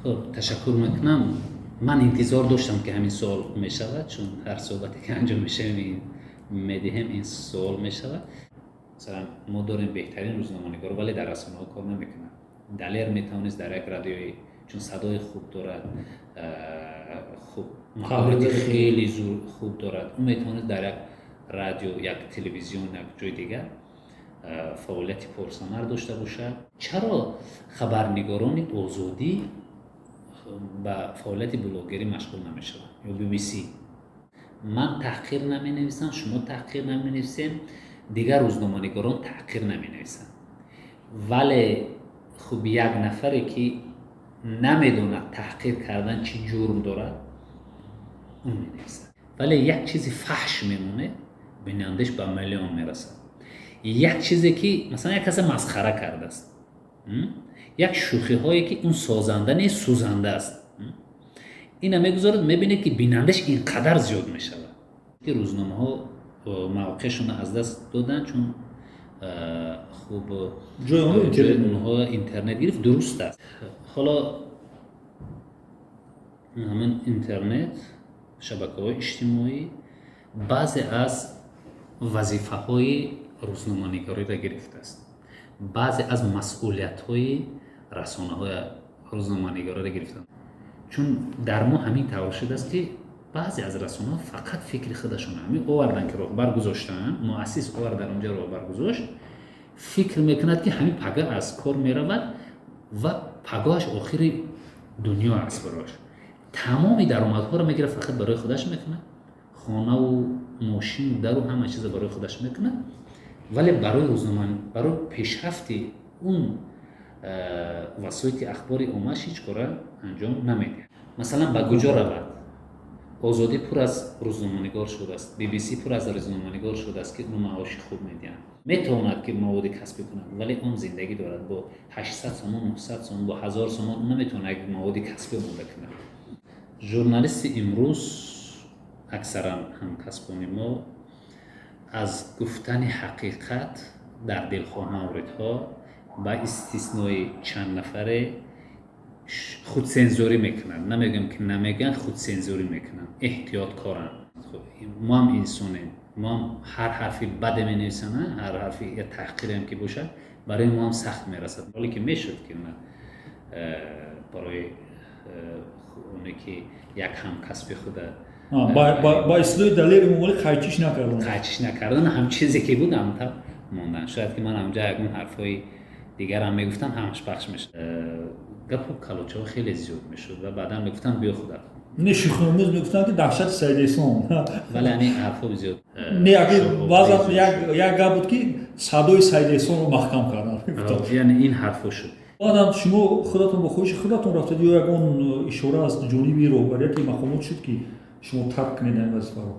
Хуб, ташаккур мекунам. Ман интизор доштам, ки ҳамин суол мешавад, чун ҳар суҳбате ки анҷом мешавем, медиҳем, ин суол мешавад. Масалан, мо дорем беҳтарин рӯзноманигор, вале дар расонаҳо кор намекунад. Далер метавонист дар як радиои, чун садои хуб дорад, хуб, маҳорати хеле хуб дорад, ӯ метавонист дар як радио, як телевизион, як ҷои дигар фаъолияти пурсамар дошта бошад. Чаро хабарнигорони Озодӣ ба фаъолияти блогерӣ машғул намешаванд ё BBC? Ман таҳқир наменависам, шумо таҳқир наменависем, дигар рӯзноманигорон таҳқир наменависанд, вале хуб, як нафаре ки намедонад таҳқир кардан чӣ ҷурм дорад, ӯ менависад. Вале як чизи фаҳш мемонад, бинандаш ба миллион мерасад. Як чизе ки, масалан, як касе масхара кардааст, як шӯхиҳое ки он созанда нест, сӯзанда аст, ина мегузорад, мебинед, ки бинандаш ин қадар зиёд мешавад, ки рӯзномаҳо мавқеашонро аз даст доданд, чун хуб, ҷои онҳо интернет гирифт. Дуруст аст. Ҳоло ҳамин интернет, шабакаҳои иҷтимоӣ баъзе аз вазифаҳои рӯзноманигориро гирифтааст, баъзе аз масъулиятҳои расонаҳои рӯзноманигориро гирифтанд. Чун дар мо ҳамин тавр шудааст, ки баъзе аз расонаҳо фақат фикри худашон ҳамин овардан, ки роҳбар гузоштанд, муассис овард, дар онҷа роҳбар гузошт, фикр мекунад, ки ҳамин пага аз кор меравад ва пагоҳаш охири дунё аст барояш. Тамоми даромадҳоро мегирад, фақат барои худаш мекунад, хонаву мошину дару ҳама чиза барои худаш мекунад, вале барои рӯзнома, барои пешрафти он васоити ахбори оммаш ҳеҷ кора анҷом намедиҳад. Масалан, ба куҷо равад? Озодӣ пур аз рӯзноманигор шудааст, BBC пур аз рӯзноманигор шудааст, ки ӯ маоши хуб медиҳанд, метавонад, ки маводи касбӣ кунад, вале он зиндагӣ дорад. Бо 800 сомон, 900 сомон, бо 1000 сомон наметавонад як маводи касбӣ омода кунад. Журналисти имрӯз, аксаран ҳамкасбони мо, аз гуфтани ҳақиқат дар дилхоҳ мавридҳо, ба истиснои чанд нафаре, худсензурӣ мекунанд. Намегӯям, ки намегӯянд, худсензурӣ мекунанд, эҳтиёткоранд. Мо ҳам инсонем, мо ҳам ҳар ҳарфи баде менависанд, ҳар ҳарфи я таҳқирам ки бошад, барои мо ҳам сахт мерасад. Ҳоле ки мешуд, ки барои оне ки як ҳамкасби худа ба истилоҳи Далери Эмомалӣ қайчиш накардан. Қайчиш накардан, ҳам чизе ки буд, ҳамта мондан. Шояд ки ман ҳамҷа ягон ҳарфҳои дигарам мегуфтам, ҳамаш пахш мешуд, гапу калочаҳо хеле зиёд мешуд ва баъдан мегуфтам: «Биё, худат». Не, шӯхиомӯз мегуфтанд, ки даҳшати Саид Эҳсон. Вале ани ҳарфҳо зиёд. Не, баъзан як гап буд, ки садои Саид Эҳсонро маҳкам карданд. Яъне ин ҳарфҳо шуд. Баъдан шумо худатон бо хоҳиши худатон рафтед ё ягон ишора аз ҷониби роҳбарияти мақомот шуд, ки шумо тарк кунед ин вазифаро?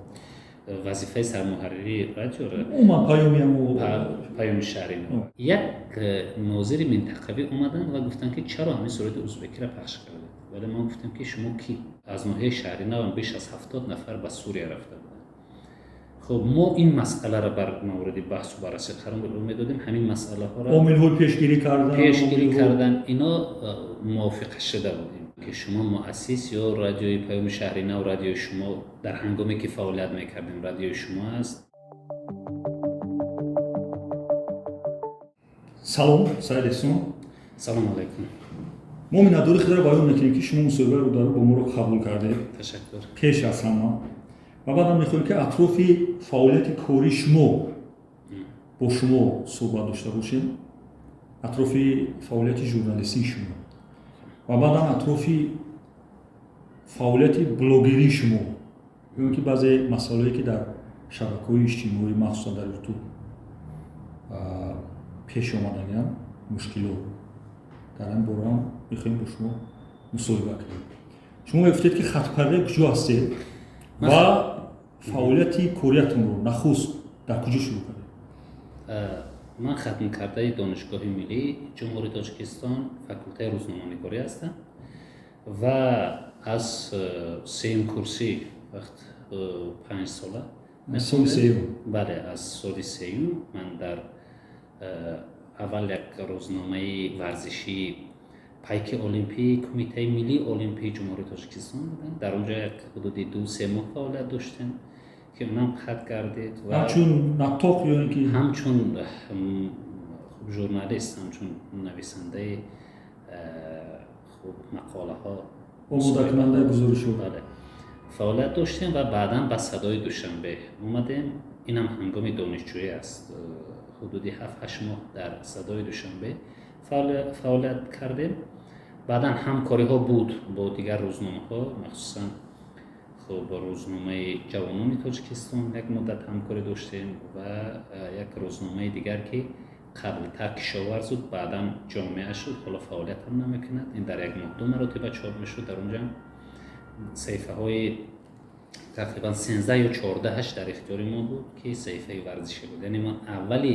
Вазифаи сармуҳаррири радиоро? Умуман Паёми. Паёми шаҳри. Як нозири минтақавӣ омаданд ва гуфтанд, ки чаро ҳамин сурати узбекиро пахш кардед? Вале мо гуфтем, ки шумо ки аз ноҳияи шаҳри навам беш аз 70 нафар ба Сурия рафта буданд. Хуб, мо ин масъаларо бар мавриди баҳсу баррасӣ қарор медодем, ҳамин масъалаҳоро. Омилҳои пешгирӣ кардан. Пешгирӣ кардан, ино мувофиқа шуда будем, ки шумо муассис ё радиои Паёми шаҳри нав, радиои шумо, дар ҳангоме ки фаъолият мекардем, радиои шумо аст. Салом, Саид Эҳсон. Салому алайкум. Мо миннатдории худро баён мекунем, ки шумо мусоҳибаи рӯдарӯ бо моро қабул кардед. Ташаккур. Пеш аз ҳама ва баъдам мехоҳем, ки атрофи фаъолияти кории шумо бо шумо суҳбат дошта бошем, атрофи фаъолияти журналистии шумо ва баъдам атрофи фаъолияти блогерии шумо, ё ки баъзе масъалаое, ки дар шабакаҳои иҷтимоӣ, махсусан дар Ютуб пеш омадагианд, мушкилот, дар ин бораам мехоҳем бо шумо мусоҳиба кунем. Шумо мегуфтед, ки хатпардаи куҷо ҳастед ва фаъолияти кориятонро нахуст дар куҷо шурӯъ кардед? Ман хатмкардаи Донишгоҳи миллии Ҷумҳурии Тоҷикистон, факултаи рӯзноманигорӣ ҳастам ва аз сеюм курсӣ, вақт 5 сола. Соли сеюм? Бале, аз соли сеюм ман дар аввал як рӯзномаи варзишии Пайки Олимпии Кумитаи миллии олимпии Ҷумҳурии Тоҷикистон будем. Дар он ҷо як ҳудуди 2-3 моҳ фаъолият доштем, ки онам қатъ гардид. Ва ҳамчун наттоқ ё ин ки? Ҳамчун журналист, ҳамчун нависандаи хуб мақолаҳо. Омодакунандаи гузоришҳо. Бале, фаъолият доштем ва баъдан ба Садои Душанбе омадем. Инам ҳангоми донишҷӯӣ аст. Ҳудуди 7-8 моҳ дар Садои Душанбе фаъолият кардем. Баъдан ҳамкориҳо буд бо дигар рӯзномаҳо, махсусан хуб рӯзномаи Ҷавонони Тоҷикистон як муддат ҳамкорӣ доштем ва як рӯзномаи дигар, ки қаблтар Кишоварз буд, баъдан Ҷомеа шуд, ҳоло фаъолият ҳам намекунад. Ин дар як моҳ ду маротиба чоп мешуд. Дар онҷа саҳифаҳои тақрибан 13 ё 14-аш дар ихтиёри мо буд, ки саҳифаи варзишӣ буд. Яъне ман аввали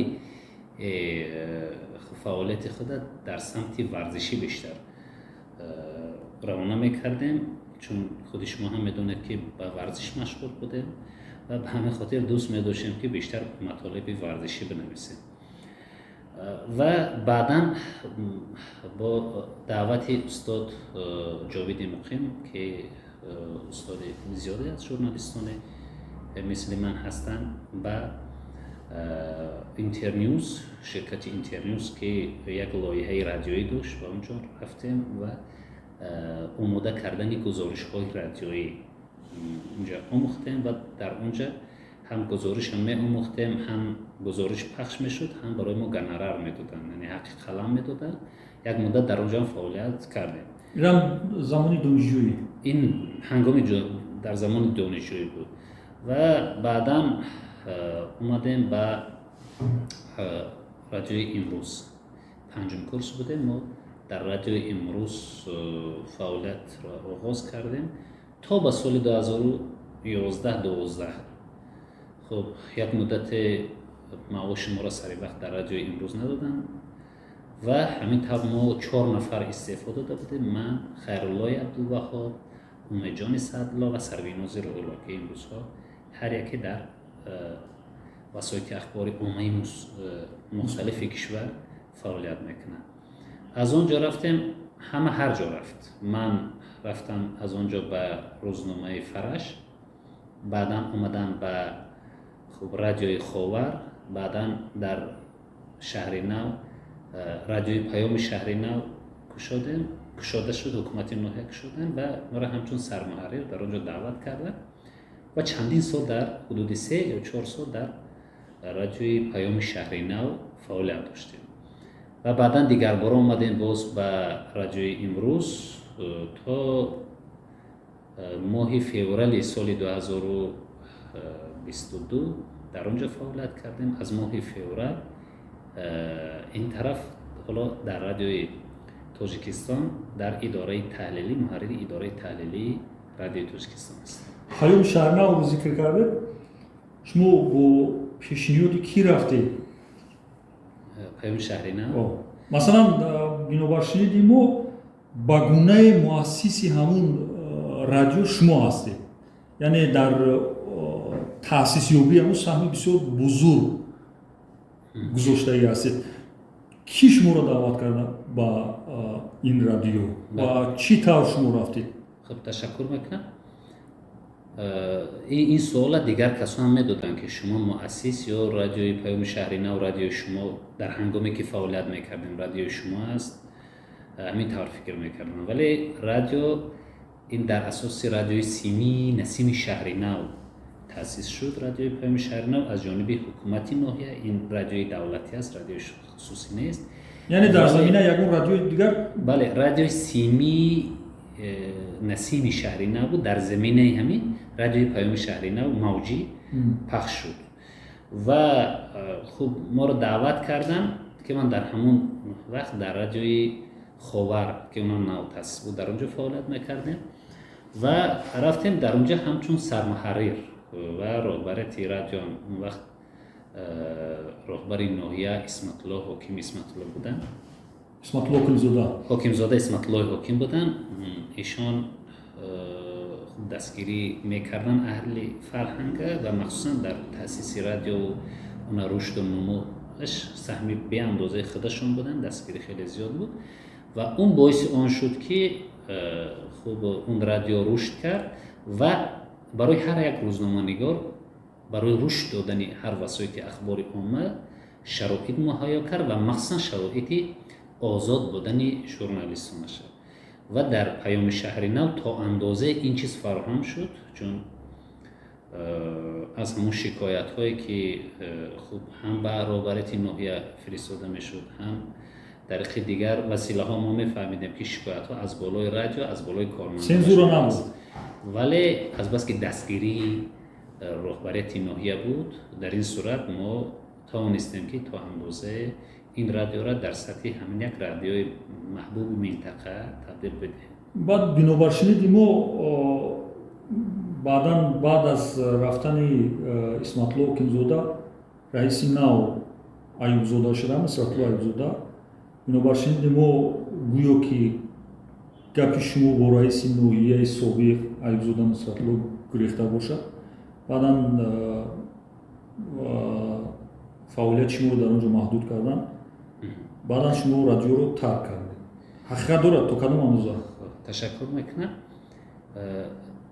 фаъолияти худа дар самти варзишӣ бештар равона мекардем, чун худи шумо ҳам медонед, ки ба варзиш машғул будем ва ба ҳамин хотир дӯст медоштем, ки бештар матолиби варзишӣ бинависем. Ва баъдан бо даъвати устод Ҷовиди Муқим, ки устоди зиёде аз журналистоне мисли ман ҳастанд, ба Интернюз, ширкати Интернюз, ки як лоиҳаи радиоӣ дошт, ба он ҷо рафтем ва омода кардани гузоришҳои радиоӣ унҷа омӯхтем. Ва дар он ҷа ҳам гузоришам меомӯхтем, ҳам гузориш пахш мешуд, ҳам барои мо гонорар медоданд, яъне ҳаққи қалам медоданд. Як муддат дар он ҷо ҳам фаъолият кардем. Инам замони донишҷӯӣ? Ин ҳангоми дар замони донишҷӯӣ буд. Ва баъдан омадем ба Радиои Имрӯз. Панҷум курс будем мо, дар Радиои Имрӯз фаъолиятро оғоз кардем то ба соли 2011-12. Хуб, як муддате маоши моро сари вақт дар Радиои Имрӯз надоданд ва ҳамин тавр мо чор нафар истеъфо дода будем: ман, Хайруллои Абдулваҳоб, Умедҷони Саъдулло ва Сарвинози Рӯҳулло, ки имрӯзҳо ҳар яке дар васоити ахбори оммаи мухталифи кишвар фаъолият мекунанд. Аз он ҷо рафтем, ҳама ҳар ҷо рафт. Ман рафтам аз он ҷо ба рӯзномаи Фараш, баъдан омадам ба хуб Радиои Ховар, баъдан дар Шаҳри Нав Радиои Паёми Шаҳри Нав кушодем, кушода шуд, ҳукумати ноҳия кушодем ва моро ҳамчун сармуҳаррир дар он ҷо даъват карданд. Ва чандин сол, дар ҳудуди 3 ё 4 сол дар Радиои Паёми Шаҳри Нав фаъолият доштем. Ва баъдан дигарбора омадем боз ба Радиои Имрӯз то моҳи феврали соли 2022 дар он ҷо фаъолият кардем. Аз моҳи феврал ин тараф ҳоло дар Радиои Тоҷикистон дар идораи таҳлилӣ, муҳаррири идораи таҳлилии Радиои Тоҷикистон ҳастам. Паёми Шаҳрнавро зикр кардед. Шумо бо пешниҳоди кӣ рафтед? Паёми Шаҳри Нав? Масалан, бинобар шуниди мо, ба гунаи муассиси ҳамун радио шумо ҳастед, яъне дар таъсисёбии ҳамун саҳми бисёр бузург гузоштагӣ ҳастед. Кӣ шуморо даъват карда ба ин радио ва чӣ тавр шумо рафтед? Хуб, ташаккур мекунам. Ин суола дигар касон ҳам медоданд, ки шумо муассис ё Радиои Паёми Шаҳри Нав, радиои шумо, дар ҳангоме ки фаъолият мекардем, радиои шумо аст. Ҳамин тавр фикр мекардам, вале радио ин дар асоси радиои симии Насими Шаҳри Нав таъсис шуд. Радиои Паёми Шаҳри Нав аз ҷониби ҳукумати ноҳия. Ин радиои давлатӣ аст, радиои хусусӣ нест. Яъне дар замина ягон радиои дигар? Бале, радиои симии Насими Шаҳри Нав буд. Дар заминаи ҳамин Радиои Паёми Шаҳри Нав мавҷӣ пахш шуд. Ва хуб, моро даъват карданд, ки ман дар ҳамон вақт дар Радиои Ховар, ки онам навтаъсис буд, дар он ҷо фаъолият мекардем ва рафтем дар он ҷо ҳамчун сармуҳаррир. Ва роҳбарияти радио, он вақт роҳбари ноҳия Исматулло Ҳоким, Исматулло буданд. Исматулло Ҳокимзода. Ҳокимзода Исматуллои Ҳоким буданд. Ишон хуб дастгирӣ мекарданд аҳли фарҳанга ва махсусан дар таъсиси радио, она рушду нумӯаш саҳми беандозаи худашон буданд. Дастгирӣ хеле зиёд буд. Ва он боиси он шуд, ки хуб, он радио рушд кард ва барои ҳар як рӯзноманигор, барои рушд додани ҳар васоити ахбори омма шароит муҳайё кард ва махсусан шароити озод будани журналистонаша. Ва дар Паёми Шаҳри Нав то андозае ин чиз фароҳам шуд, чун аз ҳамон шикоятҳое, ки хуб, ҳам ба роҳбарияти ноҳия фиристода мешуд, ҳам тариқи дигар василаҳо мо мефаҳмидем, ки шикоятҳо аз болои радио, аз болои кормандон. Сензура набуд. Вале азбаски дастгирии роҳбарияти ноҳия буд, дар ин сурат мо тавонистем, ки то андозае ин радиоро дар сатҳи ҳамин як радиои маҳбуби минтақа табдил бидиҳем. Баъд, бинобар шуниди мо, баъдан, баъд аз рафтани Исматулло Ҳокимзода, раиси нав Аюбзода шуда, Нусратулло Аюбзода. Бинобар шуниди мо, гӯё ки гапи шумо бо раиси ноҳияи собиқ Аюбзода Нусратулло гурехта бошад. Баъдан фаъолияти шуморо дар он ҷо маҳдуд карданд. Баъдан шумо радиоро тарк кардед. Ҳақиқат дорад то кадом андоза? Ташаккур мекунам.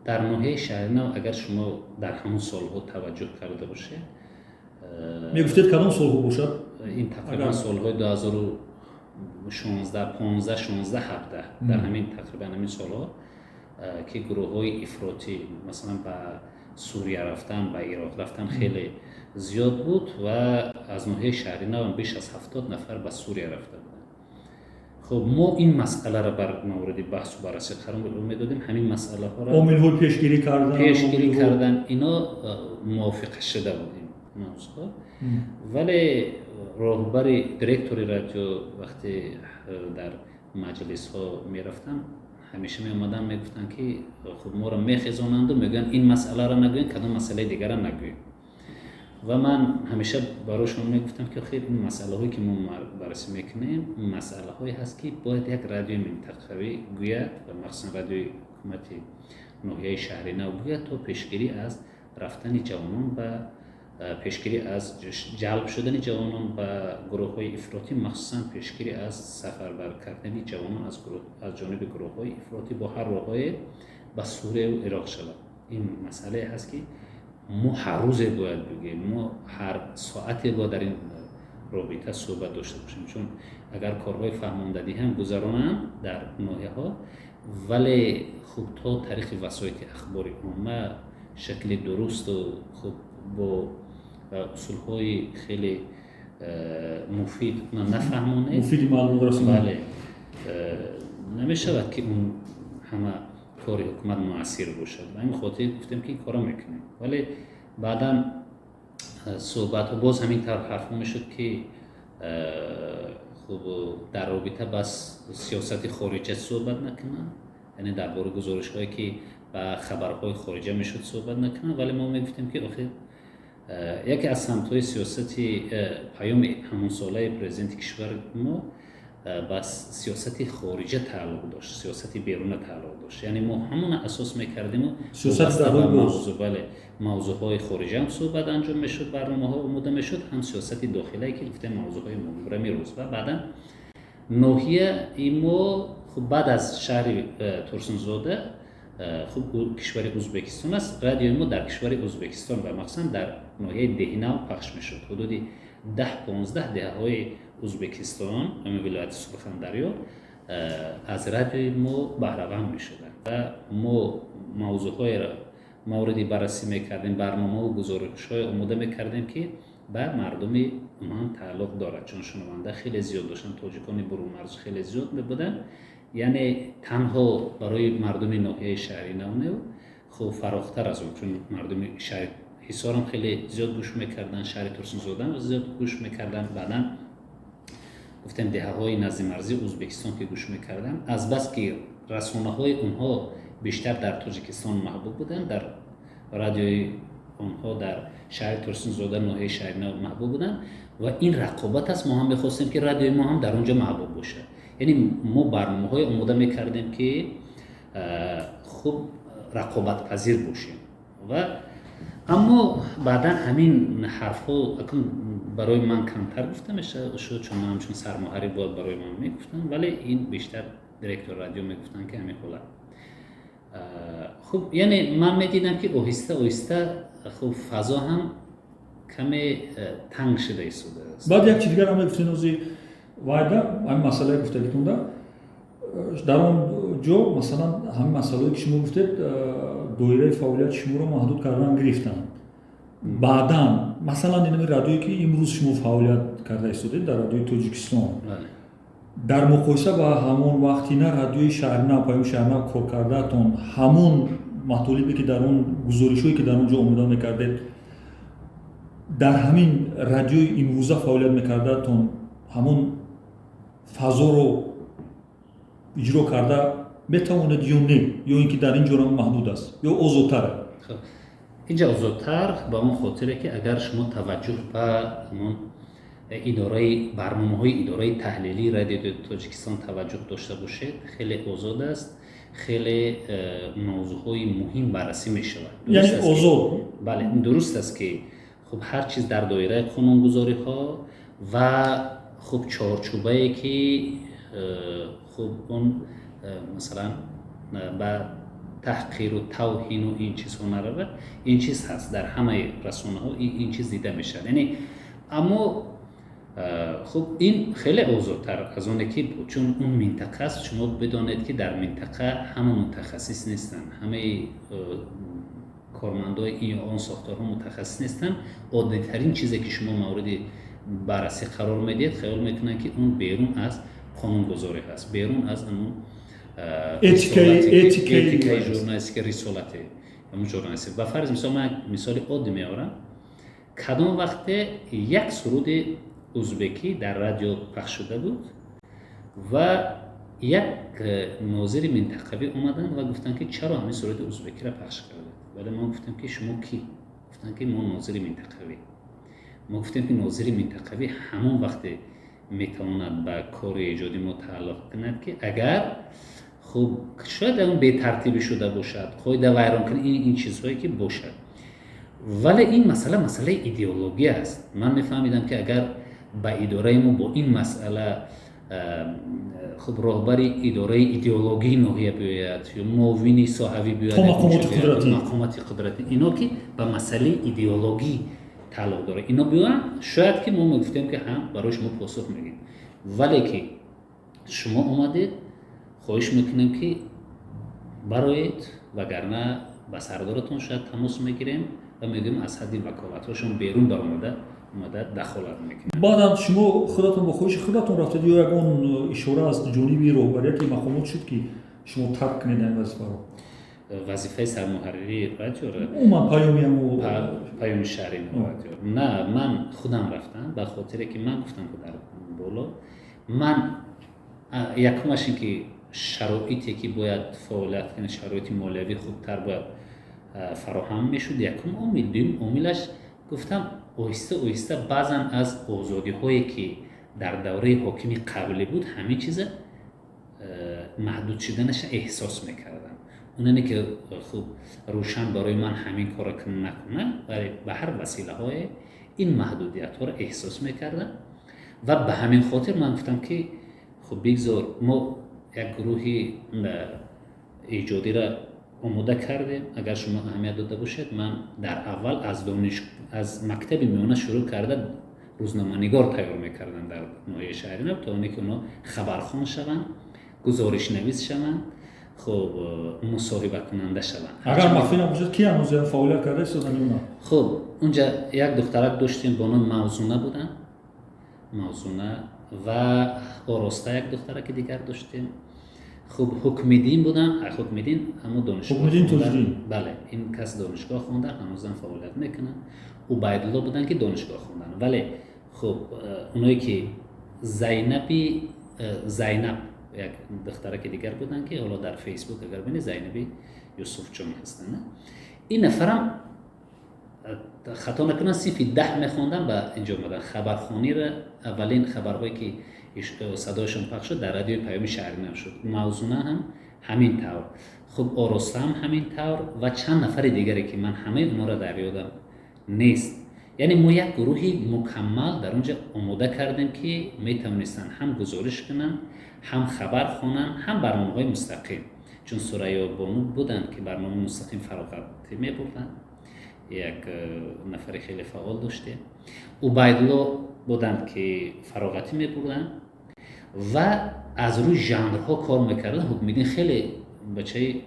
Дар ноҳияи Шаҳринав, агар шумо дар ҳамон солҳо таваҷҷӯҳ карда бошед, Мегуфтед, кадом солҳо бошад? Ин тақрибан солҳои 2016, 15, 16, 17, дар ҳамин тақрибан ҳамин солҳо, ки гурӯҳҳои ифротӣ, масалан, ба Сурия рафтан, ба Ироқ рафтан хеле зиёд буд ва аз ноҳияи Шаҳринавам беш аз 70 нафар ба Сурия рафта буданд. Хуб, мо ин масъаларо бар мавриди баҳсу баррасӣ қарор медодем, ҳамин масъалаҳоро. Омилҳои пешгирӣ кардан. Пешгирӣ кардан, ино мувофиқа шуда буд ин мавзӯъҳо. Вале роҳбари, директори радио вақте дар маҷлисҳо мерафтам, ҳамеша меомаданд, мегуфтанд, ки хуб, моро мехезонанду мегӯянд: ин масъаларо нагӯем, кадом масъалаи дигарро нагӯем. Ва ман ҳамеша барошон мегуфтам, ки хел ин масъалаҳое, ки мо баррасӣ мекунем, масъалаҳое ҳаст, ки бояд як радиои минтақавӣ гӯяд ва махсусан радиои ҳукумати ноҳияи Шаҳри Нав гӯяд, то пешгирӣ аз рафтани ҷавонон ба, пешгирӣ аз ҷалб шудани ҷавонон ба гурӯҳҳои ифротӣ, махсусан пешгирӣ аз сафарбар кардани ҷавонон аз ҷониби гурӯҳҳои ифротӣ бо ҳар роҳҳое ба Сурияву Ироқ шавад. Ин масъалае ҳаст, ки мо ҳар рӯзе бояд бигӯем, мо ҳар соате бояд дар ин робита суҳбат дошта бошем, чун агар корҳои фаҳмондадиҳӣ ҳам гузаронанд дар ноҳияҳо, вале хуб, то тариқи васоити ахбори омма шакли дурусту хуб, бо усулҳои хеле муфид нафаҳмонед. Муфиди маълумотрасонӣ. Бале, намешавад, ки он ҳама кори ҳукумат муассир бошад. Ба ҳамин хотир гуфтем, ки ин корро мекунем. Вале баъдан суҳбатҳо боз ҳамин тавр ҳарфҳо мешуд, ки хуб, дар робита ба сиёсати хориҷа суҳбат накунанд, яъне дар бораи гузоришҳое, ки ба хабарҳои хориҷа мешуд, суҳбат накунанд. Вале мо мегуфтем, ки охир яке аз самтҳои сиёсати, паёми ҳамонсолаи президенти кишвари мо ба сиёсати хориҷа тааллуқ дошт, сиёсати беруна тааллуқ дошт. Яъне мо ҳамона асос мекардему бале, мавзӯъҳои хориҷа ҳам суҳбат анҷом мешуд, барномаҳо омода мешуд, ҳам сиёсати дохилае, ки гуфтем, мавзӯъҳои мубрами рӯз. Ва баъдан ноҳияи мо, хуб, баъд аз шаҳри Турсунзода, хуб, кишвари Ӯзбекистон аст. Радиои мо дар кишвари Ӯзбекистон ва махсусан дар ноҳияи Деҳинав пахш мешуд. Ҳудуди 10-15 деҳаҳои Ӯзбекистон, ҳамин вилояти Сурхандарё, аз радиои мо баҳраванд мешуданд ва мо мавзӯъҳоеро мавриди баррасӣ мекардем, барномаву гузоришҳое омода мекардем, ки ба мардуми онҳам тааллуқ дорад, чун шунаванда хеле зиёд доштанд, тоҷикони бурунмарз хеле зиёд мебуданд. Яъне танҳо барои мардуми ноҳияи Шаҳри Нав не, хуб, фарохтар аз он, чун мардуми шаҳри Ҳисорам хеле зиёд гӯш мекарданд, шаҳри Турсунзодаам зиёд гӯш мекарданд. Баъдан гуфтем, деҳаҳои наздимарзии Ӯзбекистон, ки гӯш мекарданд, азбаски расонаҳои онҳо бештар дар Тоҷикистон маҳбуб буданд, дар радиои онҳо дар шаҳри Турсунзода, ноҳияи Шаҳри Нав маҳбуб буданд ва ин рақобат аст. Мо ҳам мехостем, ки радиои мо ҳам дар он ҷо маҳбуб бошад. Яъне мо барномаҳое омода мекардем, ки хуб, рақобатпазир бошем ва Аммо баъдан ҳамин ҳарфҳо акун барои ман камтар гуфта мешуд, чун ман ҳамчун сармуҳаррир бояд барои ман мегуфтанд, вале ин бештар директор радио мегуфтанд, ки ҳамин ҳолат. Хуб, яъне ман медидам, ки оҳиста оҳиста хуб фазо ҳам каме танг шуда истодааст. Баъд як чи дигар ҳам мегуфтед, ози вайда ҳамин масъалае гуфтагитонда, дар он ҷо, масалан, ҳамин масъалае, ки шумо гуфтед, доираи фаъолияти шуморо маҳдуд кардан гирифтанд. Баъдан, масалан, инами радиое, ки имрӯз шумо фаъолият карда истодед, дар Радиои Тоҷикистон, дар муқоиса ба ҳамон вақтина Радиои Шаҳринав, Паёми Шаҳринав кор кардаатон, ҳамон матолибе, ки дар он гузоришҳое, ки дар он ҷо омода мекардед, дар ҳамин радиои имрӯза фаъолият мекардаатон, ҳамон фазоро иҷро карда метавонед ё не, ё ин ки дар ин ҷора маҳдуд аст ё озодтар? Инҷа озодтар, ба он хотире, ки агар шумо таваҷҷӯҳ ба ҳамон идораи барномаҳои идораи таҳлилии Радиои Тоҷикистон таваҷҷӯҳ дошта бошед, хеле озод аст, хеле мавзӯъҳои муҳим баррасӣ мешавад. Яъне озод. Бале, дуруст аст, ки хуб ҳар чиз дар доираи қонунгузориҳо ва хуб чорчӯбае, ки хуб он масалан ба таҳқиру тавҳину ин чизҳо наравад. Ин чиз ҳаст, дар ҳамаи расонаҳо ин чиз дида мешавад. Яъне аммо хуб ин хеле озодтар аз оне ки буд, чун он минтақа аст. Шумо бидонед, ки дар минтақа ҳама мутахассис нестанд, ҳамаи кормандои ин ё он сохторҳо мутахассис нестанд. Оддитарин чизе, ки шумо мавриди баррасӣ қарор медиҳед, хаёл мекунанд, ки он берун аз қонунгузорӣ ҳаст, берун аз ҳамон этикаи журналистика, рисолати ҳамон журналистика. Ба фарз мисол, ман мисоли оддӣ меорам. Кадом вақте як суруди узбекӣ дар радио пахш шуда буд ва як нозири минтақавӣ омаданд ва гуфтанд, ки чаро ҳамин суруди узбекиро пахш кардед? Вале мо гуфтем, ки шумо кӣ? Гуфтанд, ки мо нозири минтақавӣ. Мо гуфтем, ки нозири минтақавӣ ҳамон вақте метавонад ба кори эҷоди мо тааллуқ кунад, ки агар хуб шояд он бетартибӣ шуда бошад, қоида вайрон кунад, ин чизҳое ки бошад. Вале ин масъала масъалаи идеология аст. Ман мефаҳмидам, ки агар ба идораи мо бо ин масъала хуб роҳбари идораи идеологии ноҳия биёяд ё муовини соҳавӣ биёяд, мақомоти қудратӣ, ино ки ба масъалаи идеологӣ тааллуқ дорад, ино биёянд, шояд ки мо мегуфтем, ки ҳам барои шумо посух мегӯем. Вале ки шумо омадед, хоҳиш мекунем, ки бароед, вагарна ба сардоратон шояд тамос мегирем ва мегӯем, аз ҳадди ваколатҳошон берун баромада омада дахолат мекунем. Баъдан шумо худатон бо хоҳиши худатон рафтед ё ягон ишора аз ҷониби роҳбарияти мақомот шуд, ки шумо тарк кунед ин вазифаро? Вазифаи сармуҳарририи радиоро? Умуман Паёми ҳаму. Паёми Шаҳри радио? На, ман худам рафтам, ба хотире ки ман гуфтам, ки дар боло ман якумаш ин ки шароите, ки бояд фаъолият кунад, шароити молиявӣ хубтар бояд фароҳам мешуд, якум омил. Дуюм омилаш, гуфтам, оҳиста оҳиста баъзан аз озодиҳое, ки дар давраи ҳокими қаблӣ буд, ҳамин чиза маҳдуд шуданаша эҳсос мекардам. Онане ки хуб рӯшан барои ман ҳамин корро накунад, вале ба ҳар василаҳое ин маҳдудиятҳоро эҳсос мекардам ва ба ҳамин хотир ман гуфтам, ки хуб бигзор, мо як гурӯҳи эҷодиро омода кардем. Агар шумо аҳамият дода бошед, ман дар аввал аз мактаби миёна шурӯъ карда рӯзноманигор тайёр мекардам дар ноҳияи Шаҳринав, то оне ки онҳо хабархон шаванд, гузоришнавис шаванд, хуб мусоҳибакунанда шаванд. Агар махфӣ набошад, ки ҳанӯз фаъолият карда истодан ё на? Хуб, унҷа як духтарак доштем бо номи Мавзуна буданд, Мавзуна ва Ороста, як духтараки дигар доштем. Хуб, Ҳукмиддин будам. Ҳукмиддин ҳамо донишгоҳ. Ҳукмиддин Тоҷиддин. Бале, ин кас донишгоҳ хонда, ҳанӯзам фаъолият мекунанд. Убайдулло буданд, ки донишгоҳ хонданд. Вале хуб оное ки Зайнаби, Зайнаб, як духтараки дигар буданд, ки ҳоло дар Фейсбук агар бинед, Зайнаби Юсуфҷон ҳастанд. Ин нафарам, хато накунам, синфи 10 мехондам, ба инҷо омадан, хабархониро, аввалин хабарҳое ки садояшон пахш шуд, дар Радиои Паёми Шаҳринав шуд. Мавзуна ҳам Ҳамин тавр, хуб, Оростаам ҳамин тавр ва чанд нафари дигаре, ки ман ҳамаи онҳоро дар ёдам нест. Яъне мо як гурӯҳи мукаммал дар он ҷо омода кардем, ки метавонистанд ҳам гузориш кунанд, ҳам хабар хонанд, ҳам барномаҳои мустақим, чун Сурайё Бону буданд, ки барномаи мустақим фароғатӣ мебурданд. Як нафари хеле фаъол доштем, Убайдулло буданд, ки фароғатӣ мебурданд ва аз рӯи жанрҳо кор мекарданд. Ҳукмиддин хеле бачаи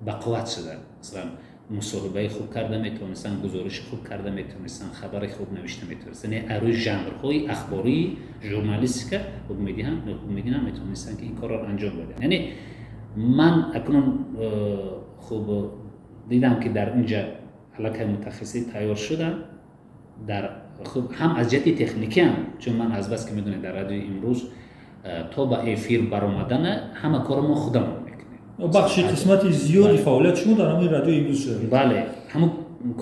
бақувват шуданд, масалан, мусоҳибаи хуб карда метавонистанд, гузориши хуб карда метавонистанд, хабари хуб навишта метавонистанд. Яъне аз рӯи жанрҳои ахбории журналистика Ҳукмиддин ҳам метавонистанд, ки ин корро анҷом бидиҳанд. Яъне ман акнун хуб дидам, ки дар инҷа аллакай мутахассисӣ тайёр шудам дар, хуб, ҳам аз ҷиҳати техникиам, чун ман азбаски, медонед, дар Радиои Имрӯз то ба эфир баромадана ҳама корро мо худамон мекунем. Бахши қисмати зиёди фаъолияти шумо дар ҳамин Радиои Имрӯз шуда. Бале, ҳамун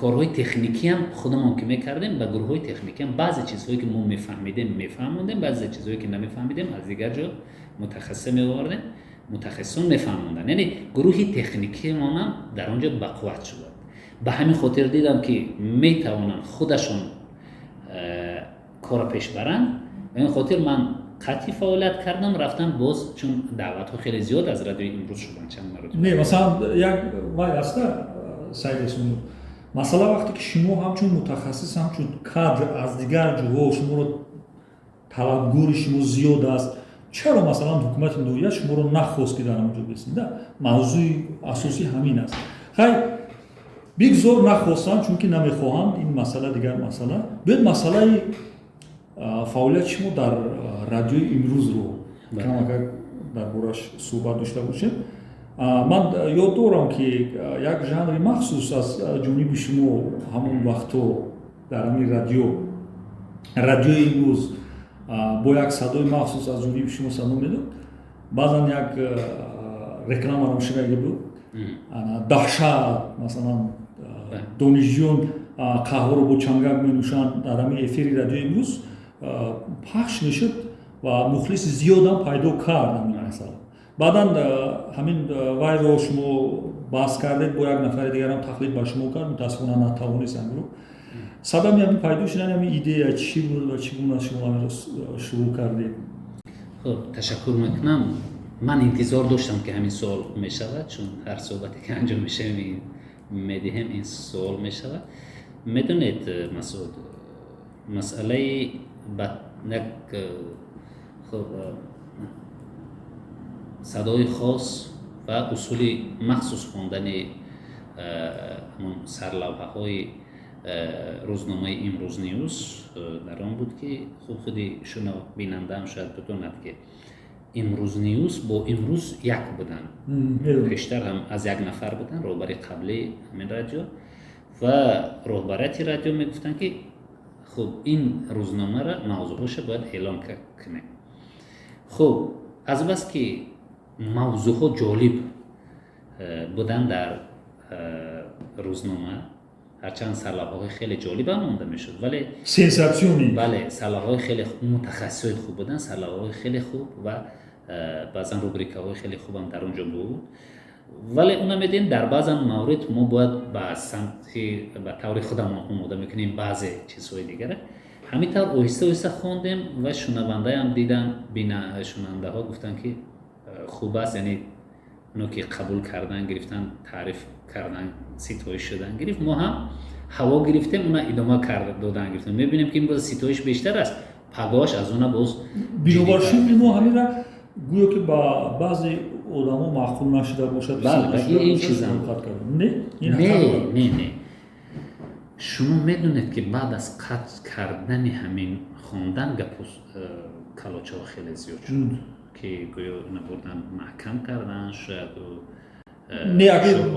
корҳои техникиам худамон ки мекардем, ба гурӯҳҳои техникиам баъзе чизҳое, ки мо мефаҳмидем, мефаҳмондем, баъзе чизҳое, ки намефаҳмидем, аз дигар ҷо мутахассиса меовардем, мутахассисон мефаҳмонданд. Яъне гурӯҳи техникиамонам дар он ҷо бақувват шуда. Ба ҳамин хотир дидам, ки метавонанд худашон корро пеш баранд. Ба ин хотир ман қатъи фаъолият кардам, рафтам боз, чун даъватҳо хеле зиёд аз Радиои Имрӯз шуданд чанд маротиба. Не, масалан, як вай аста, Саид Эҳсонов, масъала вақте ки шумо ҳамчун мутахассис, ҳамчун кадр аз дигар ҷоҳо шуморо талабгори шумо зиёд аст, чаро, масалан, ҳукумати ноҳия шуморо нахост, ки дар ҳамон ҷо бесида? Мавзӯи асосӣ ҳамин аст. Хай, бигзор нахостанд, чунки намехоҳанд, ин масъала дигар масъала. Биёд масъалаи фаъолияти шумо дар Радиои Имрӯзро камакак дар бораш суҳбат дошта бошем. Ман ёд дорам, ки як жанри махсус аз ҷониби шумо ҳамон вақтҳо дар ҳамин радио, Радиои Имрӯз, бо як садои махсус аз ҷониби шумо садо медод. Баъзан як рекламаро шунавида буд, даҳшат, масалан, донишҷӯён қаҳваро бо чангак менӯшанд, дар ҳамин эфири Радиои Имрӯз пахш мешуд ва мухлиси зиёдам пайдо кард ҳамин масъала. Баъдан ҳамин вайро шумо баҳс кардед, бо як нафари дигарам тақлид ба шумо кард, мутаассифона натавонист ҳаминро. Сабаби ҳамин пайдо шудани ҳамин идея чӣ буд ва чӣ гуна шумо ҳаминро шурӯъ кардед? Хуб, ташаккур мекунам. Ман интизор доштам, ки ҳамин суол мешавад, чун ҳар суҳбате ки анҷом мешавем, медиҳем, ин суол мешавад. Медонед, Масъуд, масъалаи як, хуб, садои хос ва усули махсус хондани ҳамон сарлавҳаҳои рӯзномаи Имрӯз Ньюс дар он буд, ки хуб, худи бинандаам шояд бидонад, ки Имрӯз Ньюс бо Имрӯз як буданд. Пештар ҳам аз як нафар буданд, роҳбари қаблии ҳамин радио, ва роҳбарияти радио мегуфтанд, ки хуб, ин рӯзномаро мавзӯъҳоша бояд эълон кунем. Хуб, азбаски мавзӯъҳо ҷолиб буданд дар рӯзнома, ҳарчанд сарлавҳаҳои хеле ҷолибам монда мешуд, вале Сенсатсионӣ. Бале, сарлавҳаҳои хеле, мутахассисҳои хуб буданд, сарлавҳаҳои хеле хуб ва баъзан рубрикаҳои хеле хубам дар он ҷо буд, вале уна медиҳем, дар баъзан маврид мо бояд ба самти, ба таври худамон омода мекунем баъзе чизҳои дигара. Ҳамин тавр оҳиста оҳиста хондем ва шунавандаам дидан, шунавандаҳо гуфтанд, ки хуб аст. Яъне оно ки қабул кардан гирифтан, таъриф кардан, ситоиш шудан гирифт, мо ҳам ҳаво гирифтем, уна идома додан гирифтем. Мебинем, ки имрӯз ситоиш бештар аст, пагоҳаш аз уна боз Бинобар шукри мо ҳаминра гӯё ки ба баъзе одамо маъқул нашуда бошад. Ин чизам Не. Не, не, не, шумо медонед, ки баъд аз қатъ кардани ҳамин хондан гапу калочаҳо хеле зиёд шуд, ки гӯё набурдан, маҳкам кардан шояд. Не,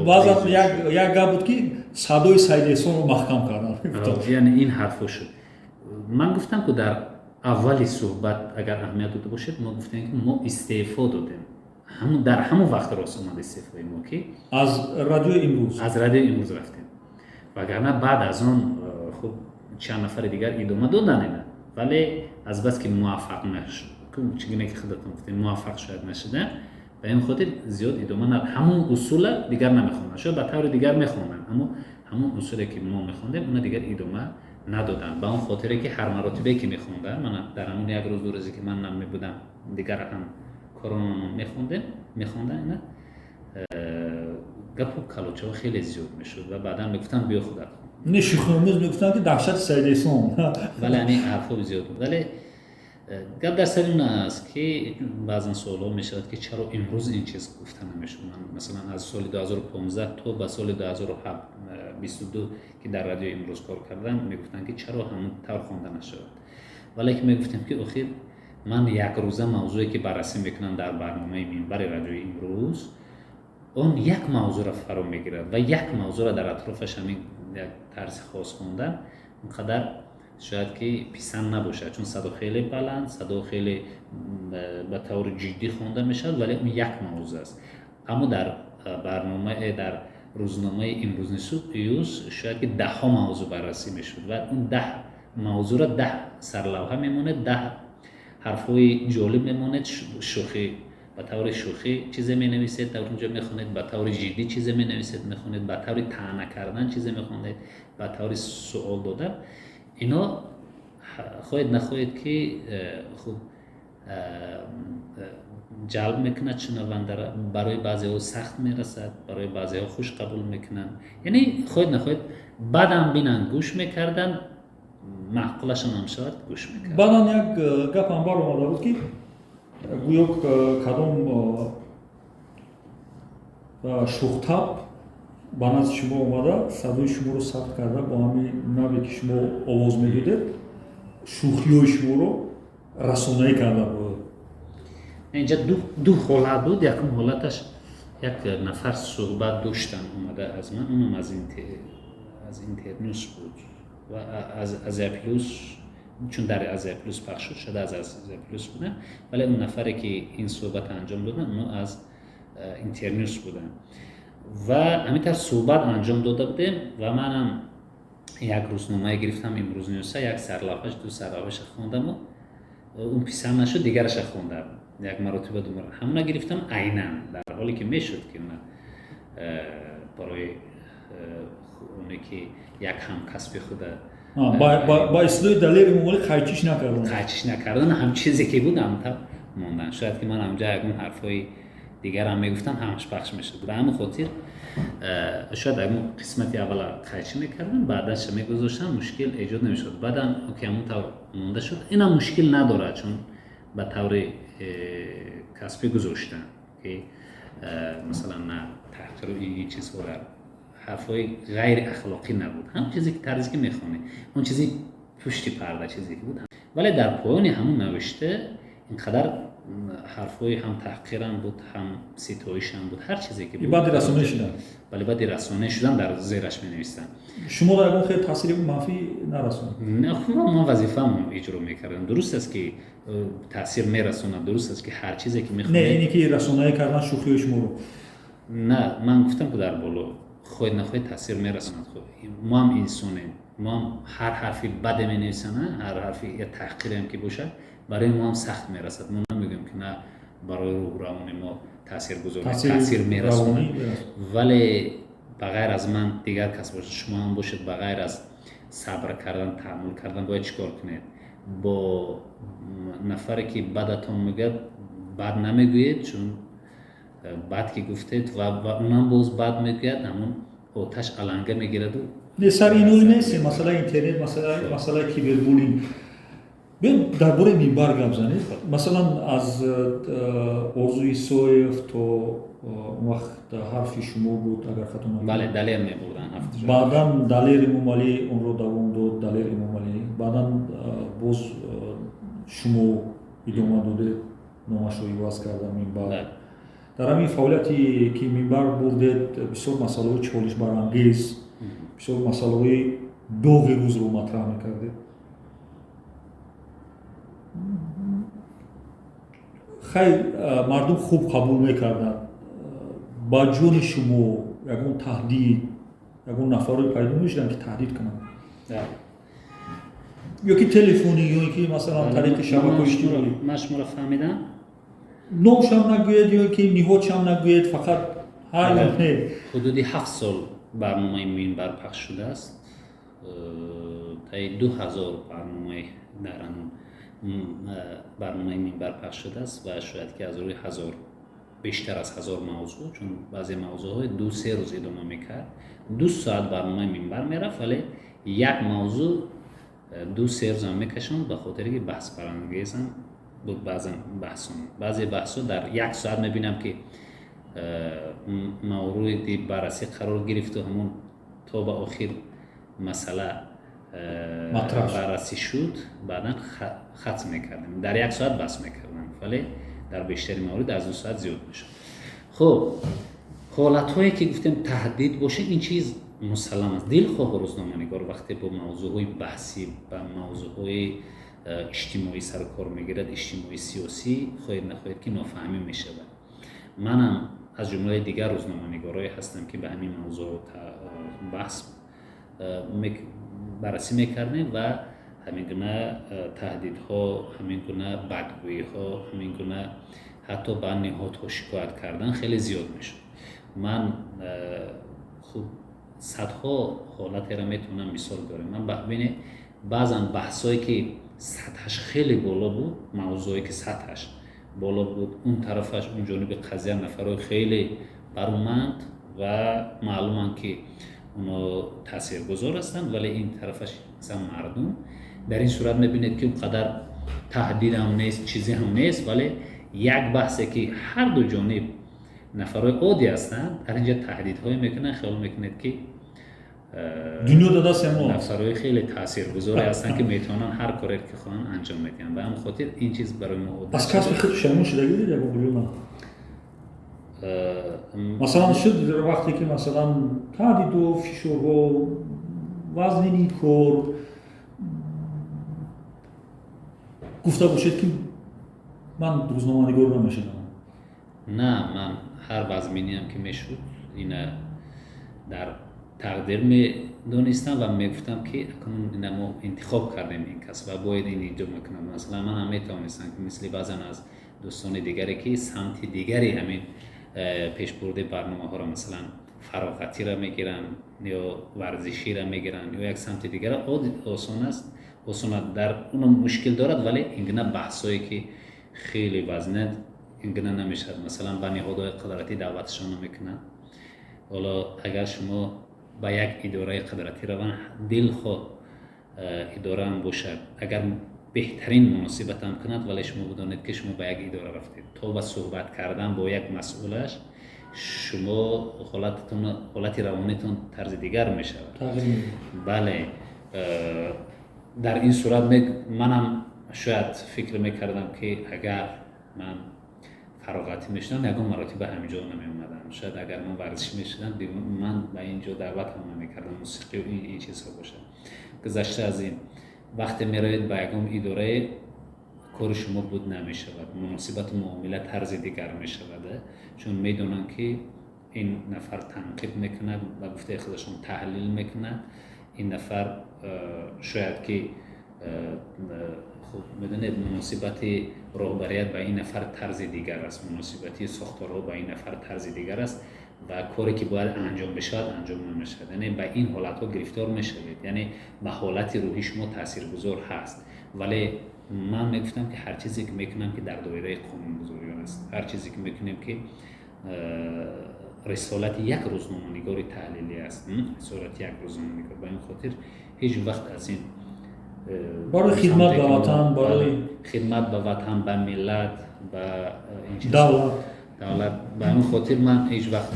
баъзан як гап буд, ки садои Саид Эҳсонро маҳкам кардан. Яъне ин ҳарфҳо шуд. Ман гуфтам, ку дар аввали суҳбат, агар аҳамият дода бошед, мо гуфтем, ки мо истеъфо додем. Дар ҳамон вақт рост омад истеъфои мо, ки аз Радиои Имрӯз. Аз Радиои Имрӯз рафтем, вагарна баъд аз он, хуб, чанд нафари дигар идома додан ина, вале азбаски муваффақ нашуд, чӣ гуна ки худатон гуфтем, муваффақ шояд нашуда. Ба ин хотир зиёд идома на, ҳамон усула дигар намехонданд. Шояд ба таври дигар мехонданд, аммо ҳамон усуле ки мо мехондем, уна дигар идома надоданд, ба он хотире ки ҳар маротибе ки мехонданд, мана дар ҳамон як рӯз, 2 рӯзе ки ман намебудам, дигар ҳам коронамон мехондем, мехонданд, ина гапу калочаҳо хеле зиёд мешуд ва баъдан мегуфтанд: «Биё, худат хон». Не, шӯхиомез мегуфтанд, ки даҳшати Саид Эҳсон. Вале ани ҳарфҳо зиёд буд. Вале гап дар сари он аст, ки баъзан суолҳо мешавад, ки чаро имрӯз ин чиз гуфта намешуд. Ман, масалан, аз соли 2015 то ба соли 2022, ки дар Радиои Имрӯз кор кардам, мегуфтанд, ки чаро ҳамон тавр хонда нашавад. Вале ки мегуфтем, ки охир ман якрӯза мавзӯе ки баррасӣ мекунам дар барномаи Минбари Радиои Имрӯз, он як мавзӯъро фаро мегирад ва як мавзӯъро дар атрофаш ҳамин як тарзи хос хондан он қадар шояд ки писанд набошад, чун садо хеле баланд, садо хеле ба таври ҷиддӣ хонда мешавад, вале он як мавзӯъ аст. Аммо дар барнома, дар рӯзномаи Имрӯз Ньюс шояд ки даҳҳо мавзӯъ баррасӣ мешуд ва он 10 мавзӯъро 10 сарлавҳа мемонед, 10 ҳарфҳои ҷолиб мемонед, шӯхӣ, ба таври шӯхӣ чизе менависед, дар онҷо мехонед, ба таври ҷиддӣ чизе менависед, мехонед, ба таври таъна кардан чизе мехонед, ба таври суол додан. Ино хоҳед нахоҳед ки хуб ҷалб мекунад шунавандара. Барои баъзеҳо сахт мерасад, барои баъзеҳо хуш қабул мекунанд. Яъне хоҳед нахоҳед, баъдам бинанд, гӯш мекарданд, маъқулашон ҳам шавад, гӯш мекарданд. Баъдан як гапам баромада буд, ки гӯё кадом шӯхтаб ба назди шумо омада, садои шуморо сабт карда, бо ҳамин наве ки шумо овоз медодед, шӯхиҳои шуморо расонаӣ карда буд. Инҷа ду ҳолат буд. Якум ҳолаташ, як нафар суҳбат доштан омада аз ман, унам аз Интернюс буд ва аз Азия Плюс, чун дар Азия Плюс пахш шуд, шуда аз Азия Плюс буданд. Вале он нафаре ки ин суҳбат анҷом доданд, оно аз Интернюс буданд ва ҳамин тавр суҳбат анҷом дода будем. Ва манам як рӯзномае гирифтам, Имрӯз Нюса, як сарлавҳаш, ду сарлавҳаша хондаму он писанд нашуд, дигараша хондам, як маротиба, ду маротиба ҳамона гирифтам айнан, дар ҳоле ки мешуд, ки она барои оне ки як ҳамкасби худа ба истилоҳи Далер Эмомалӣ қайчиш накардан. Қайчиш накардан, ҳам чизе ки буд, ҳамтав мондан. Шояд ки ман ҳамҷа ягон ҳарфҳои дигарам мегуфтам, ҳамаш пахш мешуд. Ба ҳамин хотир шояд ягон қисмати аввала қайчӣ мекардам, баъдаша мегузоштам, мушкил эҷод намешуд. Баъдан ки ҳамон тавр монда шуд, инам мушкил надорад, чун ба таври касбӣ гузоштам, ки масалан на таҳқиру ин чизҳо, дар ҳарфҳои ғайриахлоқӣ набуд, ҳам чизе ки тарзе ки мехонӣ, он чизи пушти парда чизе ки буд. Вале дар поёни ҳамон навишта инқадар ҳарфҳои ҳам таҳқирам буд, ҳам ситоишам буд, ҳар чизе ки буд. Баъди расонаӣ шудан? Бале, баъди расонаӣ шудан дар зераш менавистам. Шуморо ягон хел таъсири манфӣ нарасонд? Ман вазифаам иҷро мекардам. Дуруст аст, ки таъсир мерасонад, дуруст аст, ки ҳар чизе ки мехонед. Не, ине ки расонаӣ кардан шӯхиҳои шуморо. На, ман гуфтам, ки дар боло хоҳед нахоҳед таъсир мерасонад. Мо ҳам инсонем, мо ҳам ҳар ҳарфи баде менависанд, ҳар ҳарфи я таҳқирем ки бошад, барои мо ҳам сахт мерасад. Мо намегӯем, ки на, барои рӯҳу равони мо таъсиргузор, таъсир мерасонад. Вале ба ғайр аз ман дигар кас бошад, шумо ҳам бошед, ба ғайр аз сабр кардан, таҳаммул кардан, бояд чӣ кор кунед? Бо нафаре ки бадатон мегӯяд, бад намегӯед, чун бад ки гуфтед ва унам боз бад мегӯяд, ҳамон оташ аланга мегираду. Не, сари инои нест масъалаи интернет, масъалаи кибербуллинг. Биёед, дар бораи Минбар гап занед. Масалан, аз Орзу Исоев то он вақт ҳарфи шумо буд, агар хато накунам. Бале, Далер мебурдан. Баъдан Далер Эмомалӣ онро давом дод, Далер Эмомалӣ, баъдан боз шумо идома додед, номашро иваз карда, Минбар. Дар ҳамин фаъолияте ки Минбар бурдед, бисёр масъалаҳои чолишбарангез, бисёр масъалаҳои доғи рӯзро матраҳ мекардед. Хайр, мардум хуб қабул мекарданд. Ба ҷони шумо ягон таҳдид, ягон нафарое пайдо мешуданд, ки таҳдид кунанд, ё ки телефонӣ, ё ки масалан тариқи шабакаҳои иҷтимоӣ? Ман шуморо фаҳмидам. Номшам нагӯед ё ки ниҳодшам нагӯед, фақат ҳа ё не. Ҳудуди 7 сол барномаи Минбар пахш шудааст. Таи 2000 барномаи дар ҳамун барномаи Минбар пахш шудааст ва шояд ки аз рӯи 1000, бештар аз 1000 мавзӯъ, чун баъзе мавзӯъҳои 2-3 рӯз идома мекард. 2 соат барномаи Минбар мерафт, вале як мавзӯъ 2-3 рӯзам мекашонд, ба хотире ки баҳсбарангезам буд. Баъзан баҳсон, баъзе баҳсҳо дар як соат мебинам, ки мавриди баррасӣ қарор гирифту ҳамон то ба охир масъала баррасӣ шуд, баъдан хатм мекардем, дар як соат баҳс мекардам, вале дар бештари маврид аз 2 соат зиёд мешуд. Хуб, ҳолатҳое ки гуфтем, таҳдид бошад, ин чиз мусаллам аст. Дилхоҳ рӯзноманигор вақте бо мавзӯъҳои баҳсӣ, ба мавзӯъҳои иҷтимоӣ сару кор мегирад, иҷтимоӣ, сиёсӣ, хоҳед нахоҳед ки нофаҳмӣ мешавад. Манам аз ҷумлаи дигар рӯзноманигорое ҳастам, ки ба ҳамин мавзӯъ баҳс баррасӣ мекардем ва ҳамин гуна таҳдидҳо, ҳамин гуна бадгӯиҳо, ҳамин гуна ҳатто ба ниҳодҳо шикоят кардан хеле зиёд мешуд. Ман хуб, садҳо ҳолатеро метавонам мисол биёрем. Ман, бинед, баъзан баҳсҳое ки сатҳаш хеле боло буд, мавзӯое ки сатҳаш боло буд, он тарафаш, он ҷониби қазия нафарҳои хеле бароманд ва маълуманд, ки оно таъсиргузор ҳастанд, вале ин тарафаш масалан мардум. Дар ин сурат мебинед, ки он қадар таҳдидам нест, чизе ҳам нест, вале як баҳсе ки ҳар ду ҷониб нафарҳои оддӣ ҳастанд, дар инҷа таҳдидҳое мекунанд, хиёл мекунед, ки дунё дар дасти мо. Нафарҳои хеле таъсиргузоре ҳастанд, ки метавонанд ҳар коре ки хоҳанд анҷом медиҳанд. Ба ҳамин хотир ин чиз барои мо одат. Аз касби худ пушаймон шудагӣ дид ягон бор ё на? Масалан, шуд вақте ки, масалан, таҳдиду фишорҳо, вазнини кор, гуфта бошед, ки ман рӯзноманигор намешавам? На, ман ҳар вазминиам ки мешуд, ина дар тақдир медонистам ва мегуфтам, ки акнун ина мо интихоб кардем ин кас ва бояд ин иҷро мекунам. Масалан, ман ҳам метавонистам, ки мисли баъзан аз дӯстони дигаре, ки самти дигари ҳамин пешбурди барномаҳоро, масалан, фароғатиро мегиранд ё варзиширо мегиранд ё як самти дигара, осон аст, осон дар оно мушкил дорад, вале ин гуна баҳсҳое ки хеле вазнат, ин гуна намешавад. Масалан, ба ниҳодҳои қудратӣ даъватшон намекунанд. Ҳоло агар шумо ба як идораи қудратӣ раванд, дилхоҳ идораам бошад, агар беҳтарин муносибатам кунад, вале шумо бидонед, ки шумо ба як идора рафтед, то ба суҳбат кардан бо як масъулаш шумо ҳолататон, ҳолати равонитон тарзи дигар мешавад. Бале, дар ин сурат манам шояд фикр мекардам, ки агар ман фароғатӣ мешудам, ягон маротиба ҳамин ҷо намеомадам. Шояд агар ман варзишӣ мешудам, ман ба ин ҷо даъват ҳам намекардам, мусиқию ин чизҳо бошад. Гузашта аз ин, вақте меравед ба ягон идорае, кори шумо буд намешавад, муносибату муомила тарзи дигар мешавад, чун медонанд, ки ин нафар танқид мекунад, ба гуфтаи худашон таҳлил мекунад, ин нафар шояд ки хуб, медонед, муносибати роҳбарият ба ин нафар тарзи дигар аст, муносибати сохторҳо ба ин нафар тарзи дигар аст ва коре ки бояд анҷом бишавад, анҷом намешавад. Яъне ба ин ҳолатҳо гирифтор мешавед, яъне ба ҳолати рӯҳии шумо таъсиргузор ҳаст. Вале ман мегуфтам, ки ҳар чизе ки мекунам, ки дар доираи қонунгузорӣ аст, ҳар чизе ки мекунем, ки рисолати як рӯзноманигори таҳлилӣ аст, рисолати як рӯзноманигор. Ба ин хотир ҳеҷ вақт аз ин барои хидмат ба ватан, барои хидмат ба ватан, ба миллат, ба давлат. Давлат. Ба ҳамин хотир ман ҳеҷ вақт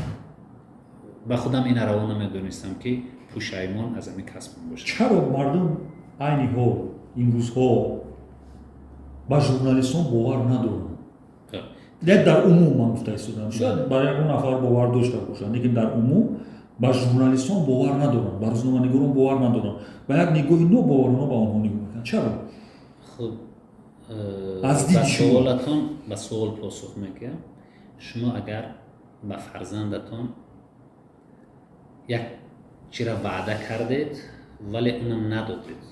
ба худам ина раво намедонистам, ки пушаймон аз ҳамин касбам бошам. Чаро мардум айни ҳол, имрӯзҳо ба журналистон бовар надоранд? Як дар умум ман гуфта истодам, шояд ба ягон нафар бовар дошта бошанд, лекин дар умум ба журналистон бовар надоранд, ба рӯзноманигорон бовар надоранд, ба як нигоҳи нобоварона ба онҳо нигоҳ мекунанд. Чаро? Хуб, аз диди шумо. Суолатон, ба суол посух мегӯям. Шумо агар ба фарзандатон як чира ваъда кардед, вале унам надодед,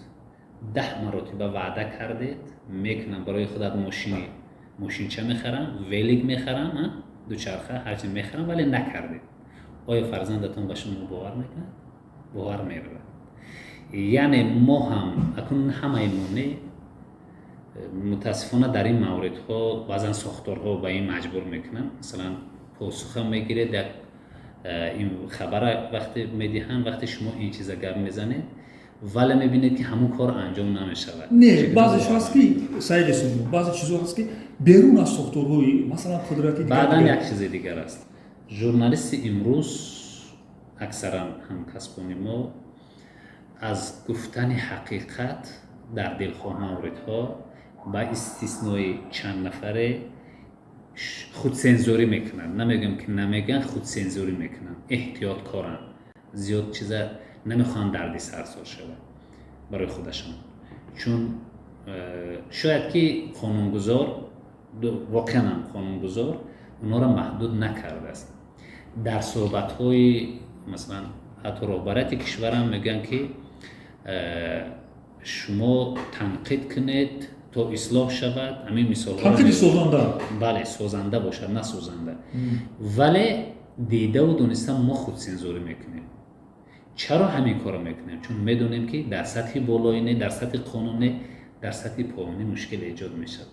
10 маротиба ваъда кардед, мекунам, барои худат мошини Мошинча мехарам, велик мехарам, дучарха, ҳарчи мехарам, вале накардед. Оё фарзандатон ба шумо бовар мекунад? Бовар меравад. Яъне мо ҳам акнун ҳамаи мо не, мутаассифона, дар ин мавридҳо баъзан сохторҳо ба ин маҷбур мекунанд. Масалан, посуха мегиред, як ин хабара вақте медиҳанд, вақте шумо ин чиза гап мезанед, вале мебинед, ки ҳамун кор анҷом намешавад. Не, баъзеш ҳаст, ки, Саид Эсонов, баъзе чизҳо ҳаст, ки берун аз сохторҳои, масалан, қудрати. Баъдан як чизи дигар аст: журналисти имрӯз, аксаран ҳамкасбони мо, аз гуфтани ҳақиқат дар дилхоҳ мавридҳо, ба истиснои чанд нафаре, худсензурӣ мекунанд. Намегӯям, ки намегӯянд, худсензурӣ мекунанд, эҳтиёткоранд, зиёд чиза намехоҳанд дарди сарсоз шавад барои худашон, чун шояд ки қонунгузор, воқеан ҳам қонунгузор онҳоро маҳдуд накардааст. Дар суҳбатҳои, масалан, ҳатто роҳбарияти кишварам мегӯянд, ки шумо танқид кунед, то ислоҳ шавад. Ҳамин мисолҳо. Танқиди созанда. Бале, созанда бошад, на сӯзанда. Вале дидаву дониста мо худсензурӣ мекунем. Чаро ҳамин корро мекунем? Чун медонем, ки дар сатҳи болоӣ не, дар сатҳи қонун не, дар сатҳи поёнӣ мушкил эҷод мешавад.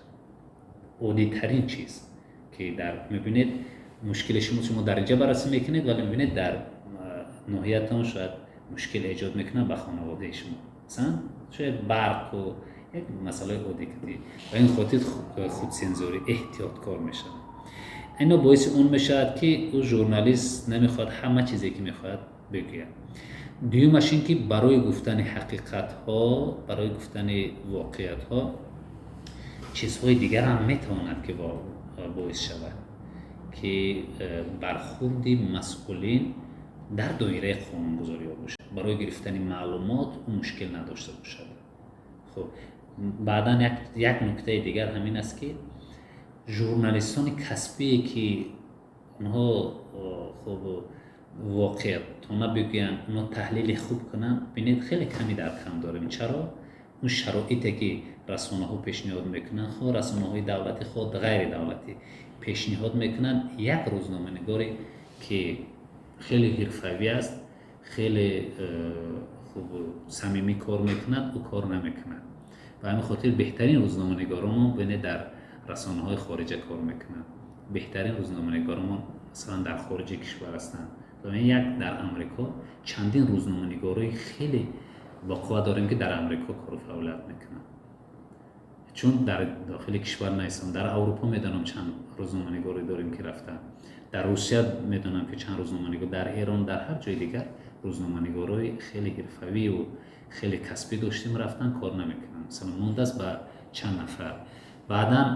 Оддитарин чиз, ки дар мебинед, мушкили шумо дар инҷа баррасӣ мекунед, вале мебинед, дар ноҳиятон шояд мушкил эҷод мекунад ба хонаводаи шумо, масалан, шояд барқу як масъалаи оддӣ. Ба ин хотир худсензурӣ, эҳтиёткор мешавад. Ино боиси он мешавад, ки ӯ журналист намехоҳад ҳама чизе, ки мехоҳад, бигӯяд. Дуюмаш ин ки барои гуфтани ҳақиқатҳо, барои гуфтани воқеиятҳо чизҳои дигар ҳам метавонад, ки боис шавад, ки бархурди масъулин дар доираи қонунгузориҳо бошад, барои гирифтани маълумот ӯ мушкил надошта бошад. Хуб, баъдан як нуктаи дигар ҳамин аст, ки журналистони касбие, ки онҳо хуб воқеиятона бигӯянд, онҳо таҳлили хуб кунанд, бинед, хеле ками дар кам дорем. Чаро? Он шароите, ки расонаҳо пешниҳод мекунанд, хоҳ расонаҳои давлатӣ, хоҳ ғайридавлатӣ пешниҳод мекунанд, як рӯзноманигоре, ки хеле ҳирфавӣ аст, хеле хуб, самимӣ кор мекунад, ӯ кор намекунад. Ба ҳамин хотир беҳтарин рӯзноманигоронмон, бинед, дар расонаҳои хориҷа кор мекунанд. Беҳтарин рӯзноманигоронмон, масалан, дар хориҷи кишвар ҳастанд. Як дар Амрико чандин рӯзноманигорои хеле боқувват дорем, ки дар Амрико кору фаъолият мекунанд, чун дар дохили кишвар нестанд. Дар Аврупо медонам, чанд рӯзноманигоре дорем, ки рафтанд. Дар Русия медонам, ки чанд рӯзноманигор, дар Эрон, дар ҳар ҷои дигар рӯзноманигорои хеле ҳирфавию хеле касбӣ доштем, рафтан, кор намекунанд. Масалан, мондааст ба чанд нафар. Баъдан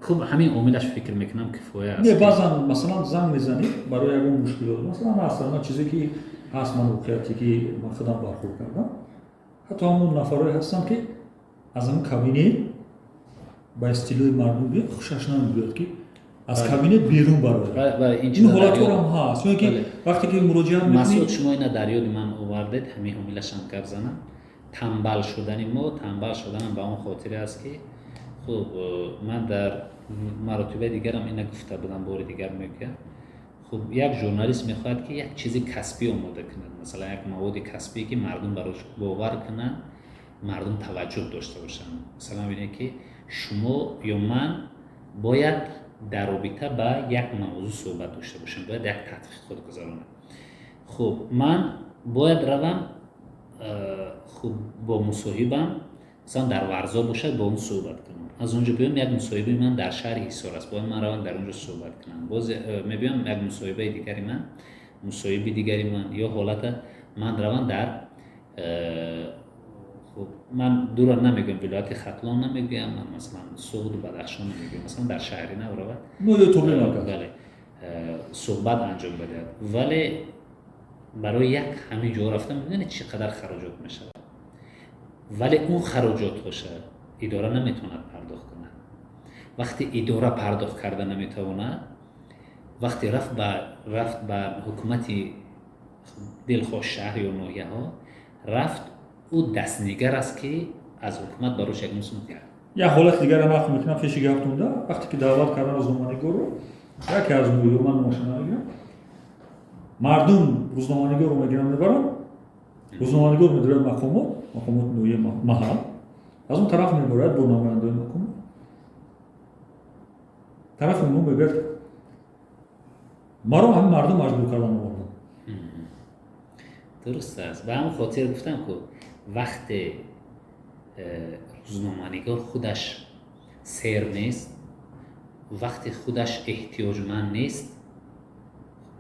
хуб, ҳамин омилаш, фикр мекунам, кифоя аст. Не, баъзан, масалан, занг мезанед барои ягон мушкилот, масалан, ҳаст чизе, ки ҳаст, ман воқеияте, ки ман худам бархӯрд кардам, ҳатто ҳамон нафарое ҳастанд, ки аз ҳамин кабинет, ба истилоҳи мардум бигӯям, хушаш намебиёд, ки аз кабинет берун барояд. Ин ҳолатҳорам ҳаст, ё ки вақте ки муроҷиат Масъуд, шумо ина дар ёди ман овардед, ҳамин омилашам гап занам. Тамбал шудани мо, тамбал шуданам ба он хотире аст, ки хуб, ман дар маротибаи дигарам ина гуфта будам, бори дигар мегӯям. Хуб, як журналист мехоҳад, ки як чизи касбӣ омода кунад, масалан, як маводи касбие, ки мардум барош бовар кунанд, мардум таваҷҷӯҳ дошта бошанд. Масалан, бинед, ки шумо ё ман бояд дар робита ба як мавзӯъ суҳбат дошта бошем, бояд як тадқиқот гузаронам. Хуб, ман бояд равам, хуб, бо мусоҳибам, масалан, дар Варзоб бошад, бо он суҳбат кунам. Аз он ҷо биём, як мусоҳибаи ман дар шаҳри Ҳисор аст, бояд ман равам, дар он ҷо суҳбат кунам. Боз мебиём, як мусоҳибаи дигари ман, мусоҳиби дигари ман ё ҳолата ман равам дар хуб, ман дура намегӯям, вилояти Хатлон намегӯям, ман, масалан, Суғду Бадахшон намегӯям, масалан, дар шаҳри нав равад, бале, суҳбат анҷом бидиҳад. Вале барои як ҳамин ҷо рафтан, мебинед, чӣ қадар хароҷот мешавад. Вале он хароҷотҳоша идора наметавонад пардохт кунад. Вақте идора пардохт карда наметавонад, вақте рафт ба ҳукумати дилхоҳ шаҳр ё ноҳияҳо рафт, ӯ дастнигар аст, ки аз ҳукумат барош ягон сум диҳад. Як ҳолати дигарро нақл мекунам пеши гаптонда. Вақте ки даъват кардан рӯзноманигорро, яке аз ноҳиё, ман номаша намегирам, мардум рӯзноманигорро мегиранд, мебаранд. Рӯзноманигор медорад мақомот, мақомоти ноҳия, маҳал, аз он тараф меборад бо намояндаои мақомот. Тарафи онҳо мегӯяд: «Маро ҳамин мардум маҷбур кардан овардан». Дуруст аст. Ба ҳамн хотир гуфтам, ку вақте рӯзноманигор худаш сер нест, вақте худаш эҳтиёҷманд нест,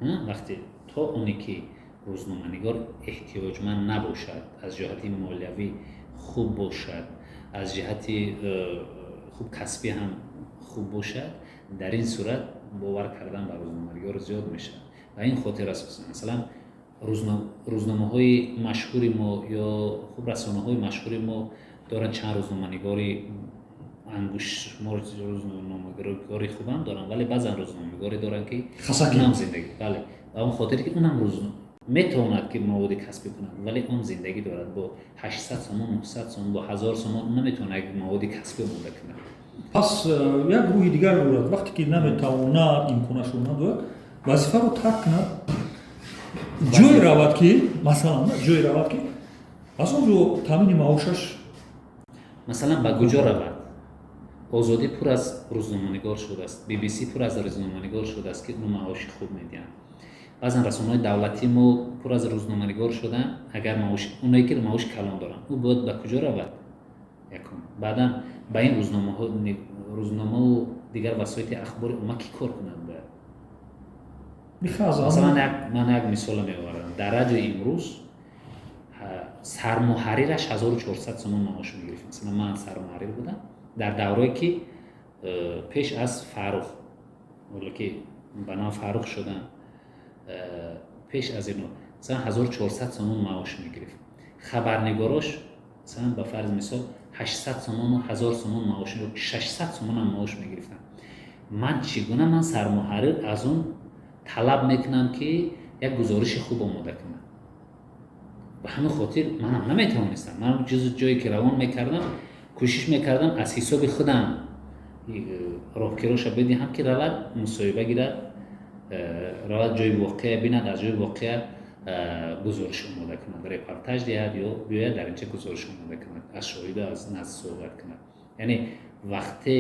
вақте то оне ки рӯзноманигор эҳтиёҷманд набошад, аз ҷиҳати молиявӣ хуб бошад, аз ҷиҳати хуб касбӣ ҳам хуб бошад, дар ин сурат бовар кардан ба рӯзноманигор зиёд мешавад. Ба ин хотир аст, масалан, рӯзномаҳои машҳури мо ё хуб расонаҳои машҳури мо доранд чанд рӯзноманигори ангуштшумор, рӯзноманигори хубам доранд, вале баъзан рӯзноманигоре доранд, ки унам зиндагӣ, бале, ба он хотире ки унам метавонад ки маводи касбӣ кунад, вале он зиндагӣ дорад. Бо 800 сомон, 900 сомон, бо 1000 сомон наметавонад як маводи касбӣ омода кунад. Пас як рӯҳи дигар дорад: вақте ки наметавонад, имконашро надорад, вазифаро тарк кунад, ҷое равад ки, масалан, ҷое равад, ки аз он ҷо таъмини маошаш. Масалан, ба куҷо равад? Озодӣ пур аз рӯзноманигор шудааст, BBC пур аз рӯзноманигор шудааст, ки ӯ маоши хуб медиҳанд. Баъзан расонаҳои давлатии мо пур аз рӯзноманигор шуданд, агар маош, оное ки маоши калон доранд. Ӯ бояд ба куҷо равад? Якум, баъдан ба ин рӯзномаҳо, рӯзномаву дигар васоити ахбори омма кӣ кор кунад бояд? Масалан, ман як мисола меоварам. Дар Радиои Имрӯз сармуҳаррираш 1400 сомон маош мегирифт. Масалан, ман сармуҳаррир будам дар даврое ки пеш аз Фаррух, ҳоло ки ба ном Фаррух шудам, пеш аз ино, масалан, 1400 сомон маош мегирифт. Хабарнигорош, масалан, ба фарзи мисол, 800 сомону 1000 сомон маош, 600 сомонам маош мегирифтам. Ман чӣ гуна, ман сармуҳаррир, аз он талаб мекунам, ки як гузориши хуб омода кунад? Ба ҳамин хотир манам наметавонистам. Ман ҷое ки равон мекардам, кӯшиш мекардам аз ҳисоби худам роҳкироша бидиҳам, ки равад, мусоҳиба гирад, равад, ҷои воқеа бинад, аз ҷои воқеа гузориш омода кунад, репортаж диҳад ё биёяд, дар инҷа гузориш омода кунад, аз шоҳиду аз назд суҳбат кунад. Яъне вақте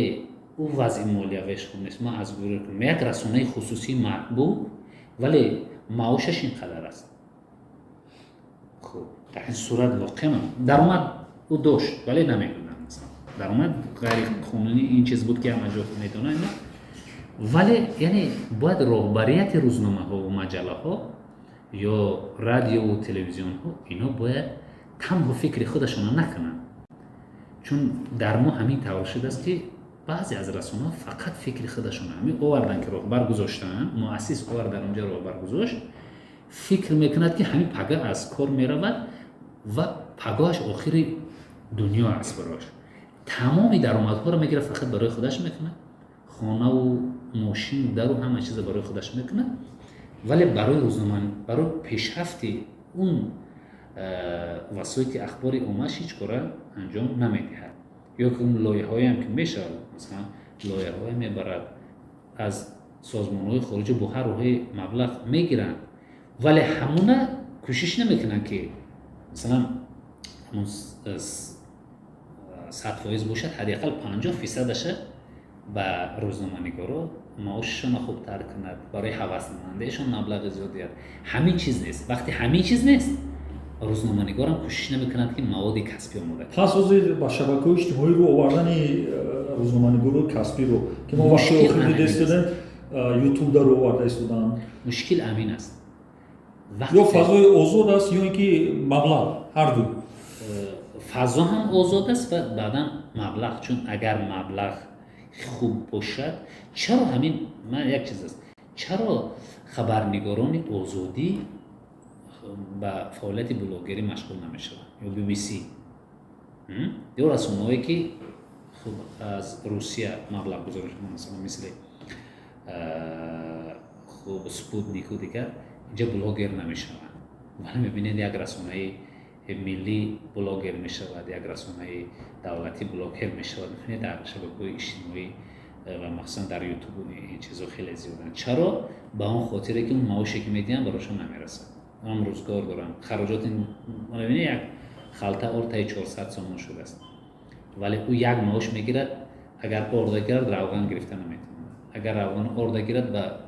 ӯ вазъи молиявиаш хуб нест, ман аз як расонаи хусусии маҳбуб, вале маошаш ин қадар аст. Хуб, дар ин сурат воқеан даромад ӯ дошт, вале намедонам, масалан, даромад ғайриқонунӣ ин чиз буд, ки ҳама ҷо медонанд. Вале яъне бояд роҳбарияти рӯзномаҳову маҷаллаҳо ё радиову телевизионҳо, ино бояд танҳо фикри худашонро накунанд, чун дар мо ҳамин тавр шудааст, ки баъзе аз расонаҳо фақат фикри худашонро ҳамин овардан, ки роҳбар гузоштаанд, муассис овард, дар онҷа роҳбар гузошт, фикр мекунад, ки ҳамин пага аз кор меравад ва пагоҳаш охири дунё аст барояш. Тамоми даромадҳоро мегирад, фақат барои худаш мекунад, хонаву мошину дару ҳама чизро барои худаш мекунад, вале барои рӯзнома, барои пешрафти он васоити ахбори оммаш ҳеҷ кора анҷом намедиҳад. Ё ки он лоиҳаҳоям ки мешавад, масалан, лоиҳаҳое мебарад, аз созмонҳои хориҷӣ бо ҳар роҳе маблағ мегиранд, вале ҳамуна кӯшиш намекунанд, ки масалан ҳамун 100% бошад, ҳадди ақал 50 фисадаша ба рӯзноманигоро маошашонро хубтар кунад, барои ҳавасмандиашон маблағи зиёд диҳад. Ҳамин чиз нест. Вақте ҳамин чиз нест, рӯзноманигорам кӯшиш намекунад, ки маводи касбӣ омода кунад. Пас ҳозир ба шабакаҳои иҷтимоӣ рӯ овардани рӯзноманигорои касбиро, ки мо вақти охир дида истодем, Ютубда рӯ оварда истоданд. Мушкил ҳамин аст. Ё фазои озод аст, ё ин ки маблағ, ҳарду. Фазо ҳам озод аст ва баъдан маблағ, чун агар маблағ хуб бошад, чаро ҳамин, ман як чиз аст, чаро хабарнигорони Озодӣ ба фаъолияти блогерӣ машғул намешаванд ё BBC ё расонаҳое, ки хуб аз Русия маблағгузорӣ, масалан, мисли хуб Спутнику дигар, инҷа блогер намешаванд, вале мебинед, як расонаи миллӣ блогер мешавад, як расонаи давлатӣ блогер мешавад. Мебинед, дар шабакаҳои иҷтимоӣ ва махсусан дар Ютуб ин чизо хеле зиёданд. Чаро? Ба он хотире ки он маоше ки медиҳанд, барошон намерасад. Он рӯзгор доранд, хароҷоти. Мебинед, як халта орд таи 400 сомон шудааст, вале ӯ як маош мегирад. Агар орда гирад, равған гирифта наметавонад, агар равған орда гирад, ба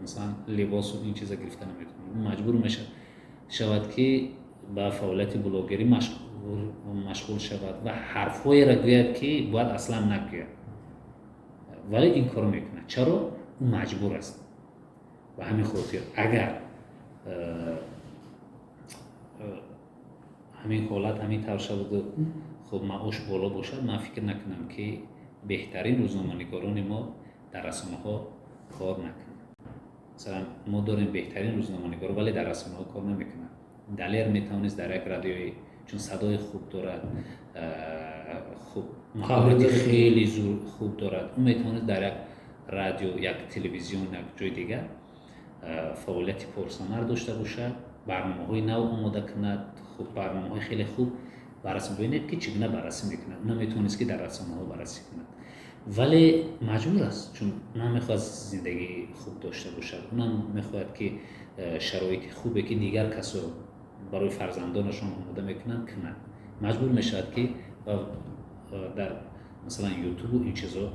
масалан либосу ин чиза гирифта наметавонад. Маҷбур мешавад, ки ба фаъолияти блогерӣ машғул шавад ва ҳарфҳоеро гӯяд, ки бояд аслан нагӯяд, вале ин корро мекунад. Чаро? Ӯ маҷбур аст. Ба ҳамин хотир, агар ҳамин ҳолат ҳамин тавр шаваду хуб маош боло бошад, ман фикр накунам, ки беҳтарин рӯзноманигорони мо дар расонаҳо кор накунанд. Масалан, мо дорем беҳтарин рӯзноманигор, вале дар расонаҳо кор намекунанд. Далер метавонист дар як радиои, чун садои хуб дорад, хуб маҳорати хеле хуб дорад, ӯ метавонист дар як радио, як телевизион, як ҷои дигар фаъолияти пурсамар дошта бошад, барномаҳои нав омода кунад, хуб барномаҳои хеле хуб баррасӣ. Бибинед, ки чӣ гуна баррасӣ мекунад. Ӯ наметавонист, ки дар расонаҳо баррасӣ кунад, вале маҷбур аст, чун ӯ мехоҳад зиндагии хуб дошта бошад, ӯнам мехоҳад, ки шароити хубе, ки дигар касо барои фарзандонашон омода мекунанд, кунад. Маҷбур мешавад, ки дар масалан Ютубу ин чизо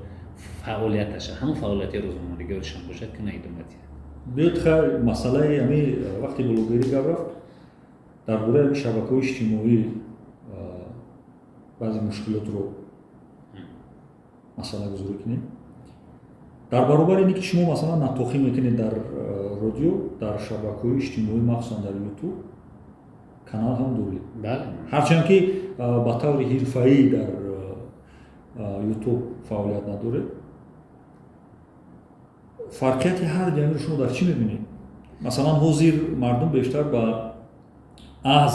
фаъолияташа, ҳамон фаъолияти рӯзноманигоришам бошад, ки на идома диҳад. Биёд, хайр, масъалаи ҳами вақти блогерӣ гап рафт, дар бораи ҳами шабакаҳои иҷтимоӣ баъзе мушкилотро масъалагузорӣ кунем. Дар баробари ин ки шумо масалан натоқӣ мекунед дар радио, дар шабакаҳои иҷтимоӣ, махсусан дар Ютуб канал ҳам доред. Ҳарчанд ки ба таври ҳирфаӣ дар Ютуб фаъолият надоред. Фарқияти ҳар дуамиро шумо дар чӣ мебинед? Масалан, ҳозир мардум бештар ба аз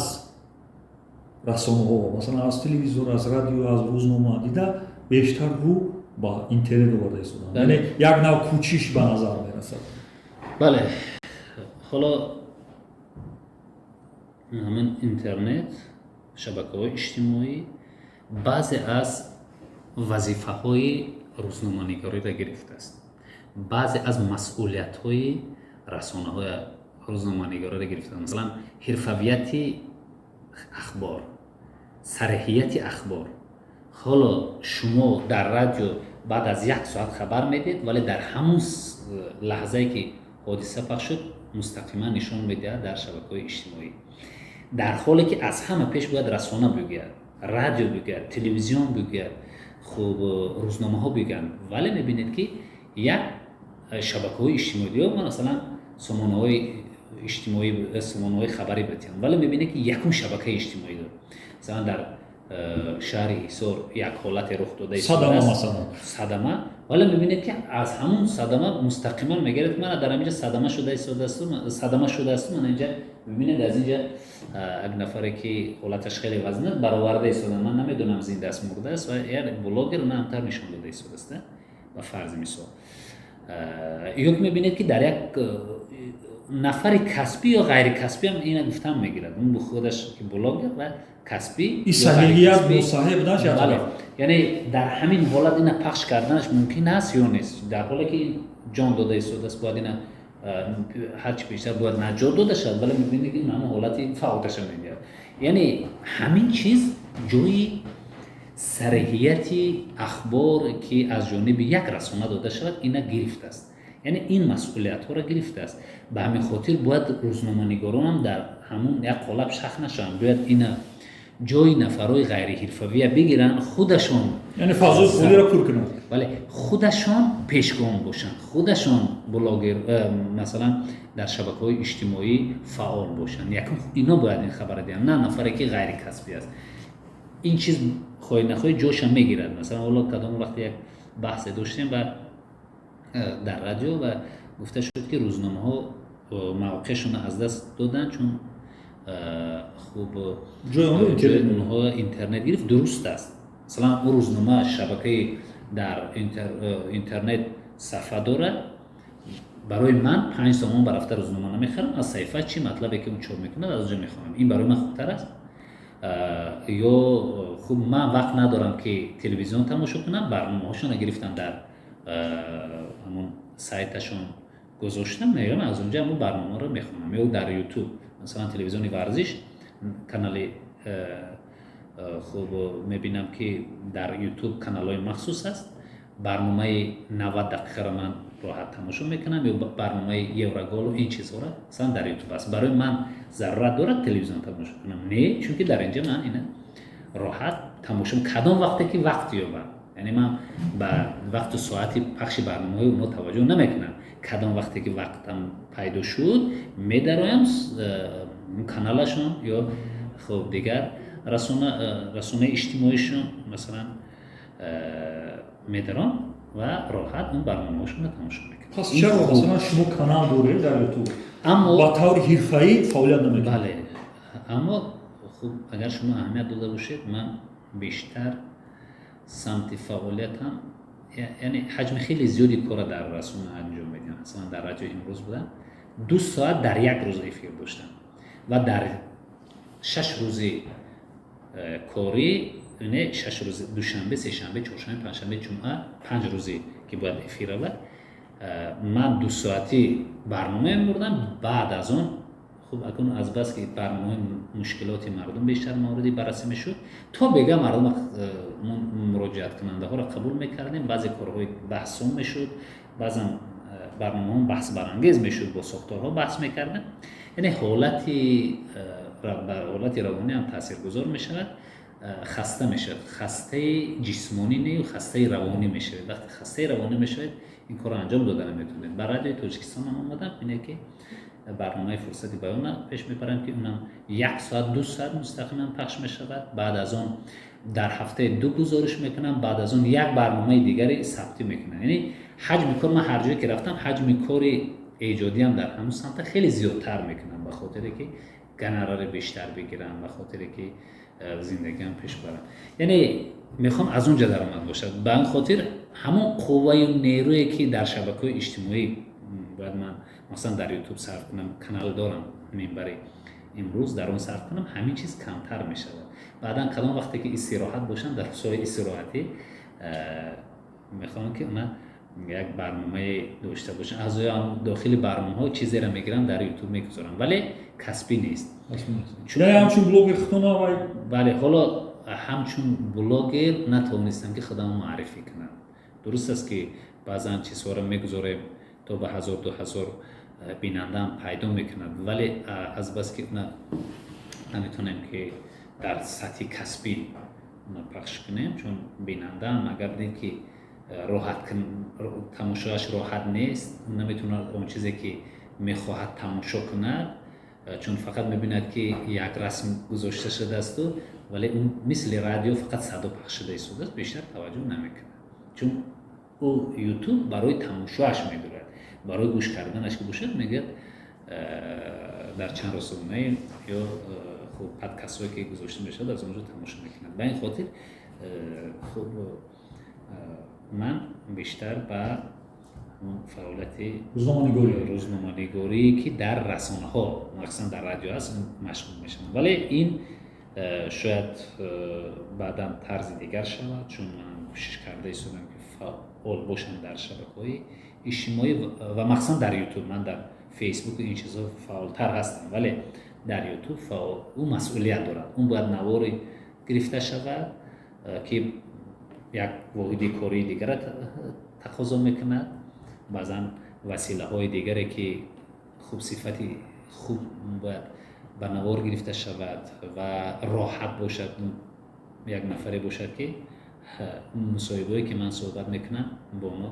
расонаҳо, масалан аз телевизор, аз радио, аз рӯзнома дида, бештар рӯ ба интернет оварда истоданд, яъне як нав кӯчиш ба назар мерасад. Бале, ҳоло ҳамин интернет, шабакаҳои иҷтимоӣ баъзе аз вазифаҳои рӯзноманигориро гирифтааст, баъзе аз масъулиятҳои расонаҳои рӯзноманигориро гирифтааст. Масалан, ҳирфавияти ахбор, сариҳияти ахбор. Ҳоло шумо дар радио баъд аз як соат хабар медиҳед, вале дар ҳамун лаҳзае, ки ҳодиса пахш шуд, мустақиман нишон медиҳад дар шабакаҳои иҷтимоӣ, дар ҳоле ки аз ҳама пеш бояд расона бигӯяд, радио бигӯяд, телевизион бигӯяд, хуб рӯзномаҳо бигӯянд. Вале мебинед, ки як шабакаҳои иҷтимоӣ ё масалан сомонаҳои иҷтимоӣ, сомонаҳои хабарӣ битиҳанд, вале мебинед, ки якум шабакаи иҷтимоӣ дорад. Масалан, дар шаҳри Ҳисор як ҳолате рух дода, садама масалан. Садама, вале мебинед, ки аз ҳамун садама мустақиман мегирад: мана дар ҳаминҷа садама шуда истодасту, садама шудаасту, мана инҷа мебинед, аз инҷа як нафаре, ки ҳолаташ хеле вазнин аст, бароварда истода, ман намедонам, зинда аст, мурда аст, ва як блогер уна ҳамтар нишон дода истодааст, ба фарзи мисол. Ё ки мебинед, ки дар як нафари касбӣ ё ғайрикасбиам ина гуфтан мегирад, он худаш ки блогер ва касбӣ. Яъне дар ҳамин ҳолат ина пахш карданаш мумкин аст ё нест, дар ҳоле ки ин ҷон дода истодааст, бояд ина ҳарчи бештар бояд наҷот дода шавад, вале мебинед, ки ҳамон ҳолати фавташа медиҳад. Яъне ҳамин чиз ҷои сариҳияти ахбор, ки аз ҷониби як расона дода шавад, ина гирифтааст, яъне ин масъулиятҳоро гирифтааст. Ба ҳамин хотир бояд рӯзноманигоронам дар ҳамун як қолаб шах нашаванд, бояд ина ҷои нафарҳои ғайриҳирфавия бигиранд худашон. Яъне фазои холиро пур кунанд. Бале, худашон пешгом бошанд, худашон блогер, масалан дар шабакаҳои иҷтимоӣ фаъол бошанд. Якум ино бояд ин хабара диҳанд, на нафаре, ки ғайрикасбӣ аст. Ин чиз хоҳӣ нахоҳӣ ҷоша мегирад. Масалан, ҳоло кадом вақте як баҳсе доштем ва дар радио ва гуфта шуд, ки рӯзномаҳо мавқеашонро аз даст доданд, чун хуб ҷои онҳо интернет гирифт. Дуруст аст. Масалан, ӯ рӯзнома шабакаи дар интернет сафҳа дорад. Барои ман 5 сомон барафта рӯзнома намехарам, аз саҳифа чӣ матлабе, ки ӯ чоп мекунад, аз ҷо мехонам. Ин барои ман хубтар аст. Ё хуб, ман вақт надорам, ки телевизион тамошо кунам, барномаҳошонро гирифтам, дар ҳамон сайташон гузоштам, меоям, аз онҷа ҳамон барномаро мехонам. Ё дар Ютуб, масалан, телевизиони варзиш канали, хуб, мебинам, ки дар Ютуб каналҳои махсус аст. Барномаи 90 дақиқаро ман роҳат тамошо мекунам ё барномаи Евроголу ин чизҳоро, масалан, дар Ютуб аст. Барои ман зарурат дорад телевизион тамошо кунам? Не, чунки дар инҷа ман ина роҳат тамошо, кадом вақте ки вақт ёбам. Яъне ман ба вақту соати пахши барномаҳои онҳо таваҷҷӯҳ намекунам. Кадом вақте ки вақтам пайдо шуд, медароям каналашон ё хуб, дигар расонаи иҷтимоишон, масалан, медаром ва роҳат он барномаҳошонро тамошо мекунам. Пас чаро, масалан, шумо канал доред дар Ютуб, аммо ба таври ҳирфаӣ фаъолият намекунед? Бале, аммо хуб, агар шумо аҳамият дода бошед, ман бештар самти фаъолиятам, яъне ҳаҷми хеле зиёди кора дар расона анҷом медиҳам. Масалан, дар радио имрӯз будам, 2 соат дар як рӯз эфир доштам ва дар 6 рӯзи корӣ, не, 6 рӯзи, душанбе, сешанбе, чоршанбе, панҷшанбе, ҷумъа, 5 рӯзе ки бояд эфир равад, ман дусоатӣ барнома мебурдам. Баъд аз он, хуб, акун азбаски барномаҳои мушкилоти мардум бештар мавриди баррасӣ мешуд, то бега мардум муроҷиаткунандаҳоро қабул мекардем, баъзе корҳои баҳсон мешуд, баъзан барномаҳо баҳсбарангез мешуд, бо сохторҳо баҳс мекардем. Яъне ҳолати ба ҳолати равонӣ ҳам таъсиргузор мешавад, хаста мешавад. Хастаи ҷисмонӣ нею, хастаи равонӣ мешавед. Вақте хастаи равонӣ мешавед, ин корро анҷом дода наметавонед. Ба Радиои Тоҷикистон ҳам омадам, ине ки барномаи «Фурсати баёна» пеш мебарам, ки унам 1 соат, 2 соат мустақиман пахш мешавад. Баъд аз он дар ҳафтаи ду гузориш мекунам, баъд аз он як барномаи дигаре сабтӣ мекунам. Яъне ҳаҷми кор, ман ҳар ҷое ки рафтам, ҳаҷми кори эҷодиам дар ҳамун самта хеле зиёдтар мекунам, ба хотире ки гонорари бештар бигирам, ба хотире ки зиндагиам пеш барам. Яъне мехоҳам аз он ҷа даромад бошад. Ба ин хотир ҳамон қувваю нерӯе ки дар шабакаҳои иҷтимоӣ бояд ман, масалан, дар Ютуб сарф кунам, канал дорам минбари имрӯз, дар он сарф кунам, ҳамин чиз камтар мешавад. Баъдан кадом вақте ки истироҳат бошам, дар рӯзҳои истироҳатӣ мехоҳам, ки она як барномае дошта бошам. Аз дохили барномаҳо чизеро мегирам, дар Ютуб мегузорам, вале касбӣ нест. Ҳамчун блогер худтона? Бале, ҳоло ҳамчун блогер натавонистам, ки худамро муаррифӣ кунам. Дуруст аст, ки баъзан чизҳоро мегузорем, то ба ҳазор, 2000 бинандаам пайдо мекунад, вале азбаски наметавонем, ки дар сатҳи касбӣ пахш кунем, чун бинандаам агар дид, ки роҳат тамошояш роҳат нест, наметавонад он чизе ки мехоҳад тамошо кунад, чун фақат мебинад, ки як расм гузошта шудаасту, вале ӯ мисли радио фақат садо пахш шуда истодааст, бештар таваҷҷӯҳ намекунад, чун ӯ Ютуб барои тамошоаш медорад. Барои гӯш карданаш ки бошад, мегӯяд, дар чанд расонаи ё хуб, подкастҳое ки гузошта мешавад, аз он ҷо тамошо мекунад. Ба ин хотир, хуб, ман бештар ба фаъолияти рӯзноманигорие, ки дар расонаҳо, махсусан дар радио аст, машғул мешавам. Вале ин шояд баъдан тарзи дигар шавад, чун ман кӯшиш карда истодам, ки фаъол бошам дар шабакаҳои иҷтимоӣ ва махсусан дар Ютуб. Ман дар Фейсбуку ин чизҳо фаъолтар ҳастам, вале дар Ютуб ӯ масъулият дорад, он бояд навори гирифта шавад, ки як воҳиди кории дигара тақозо мекунад. Баъзан василаҳои дигаре, ки хуб, сифати хуб бояд ба навор гирифта шавад ва роҳат бошад. Як нафаре бошад, ки мусоҳибое ки ман суҳбат мекунам бо оно,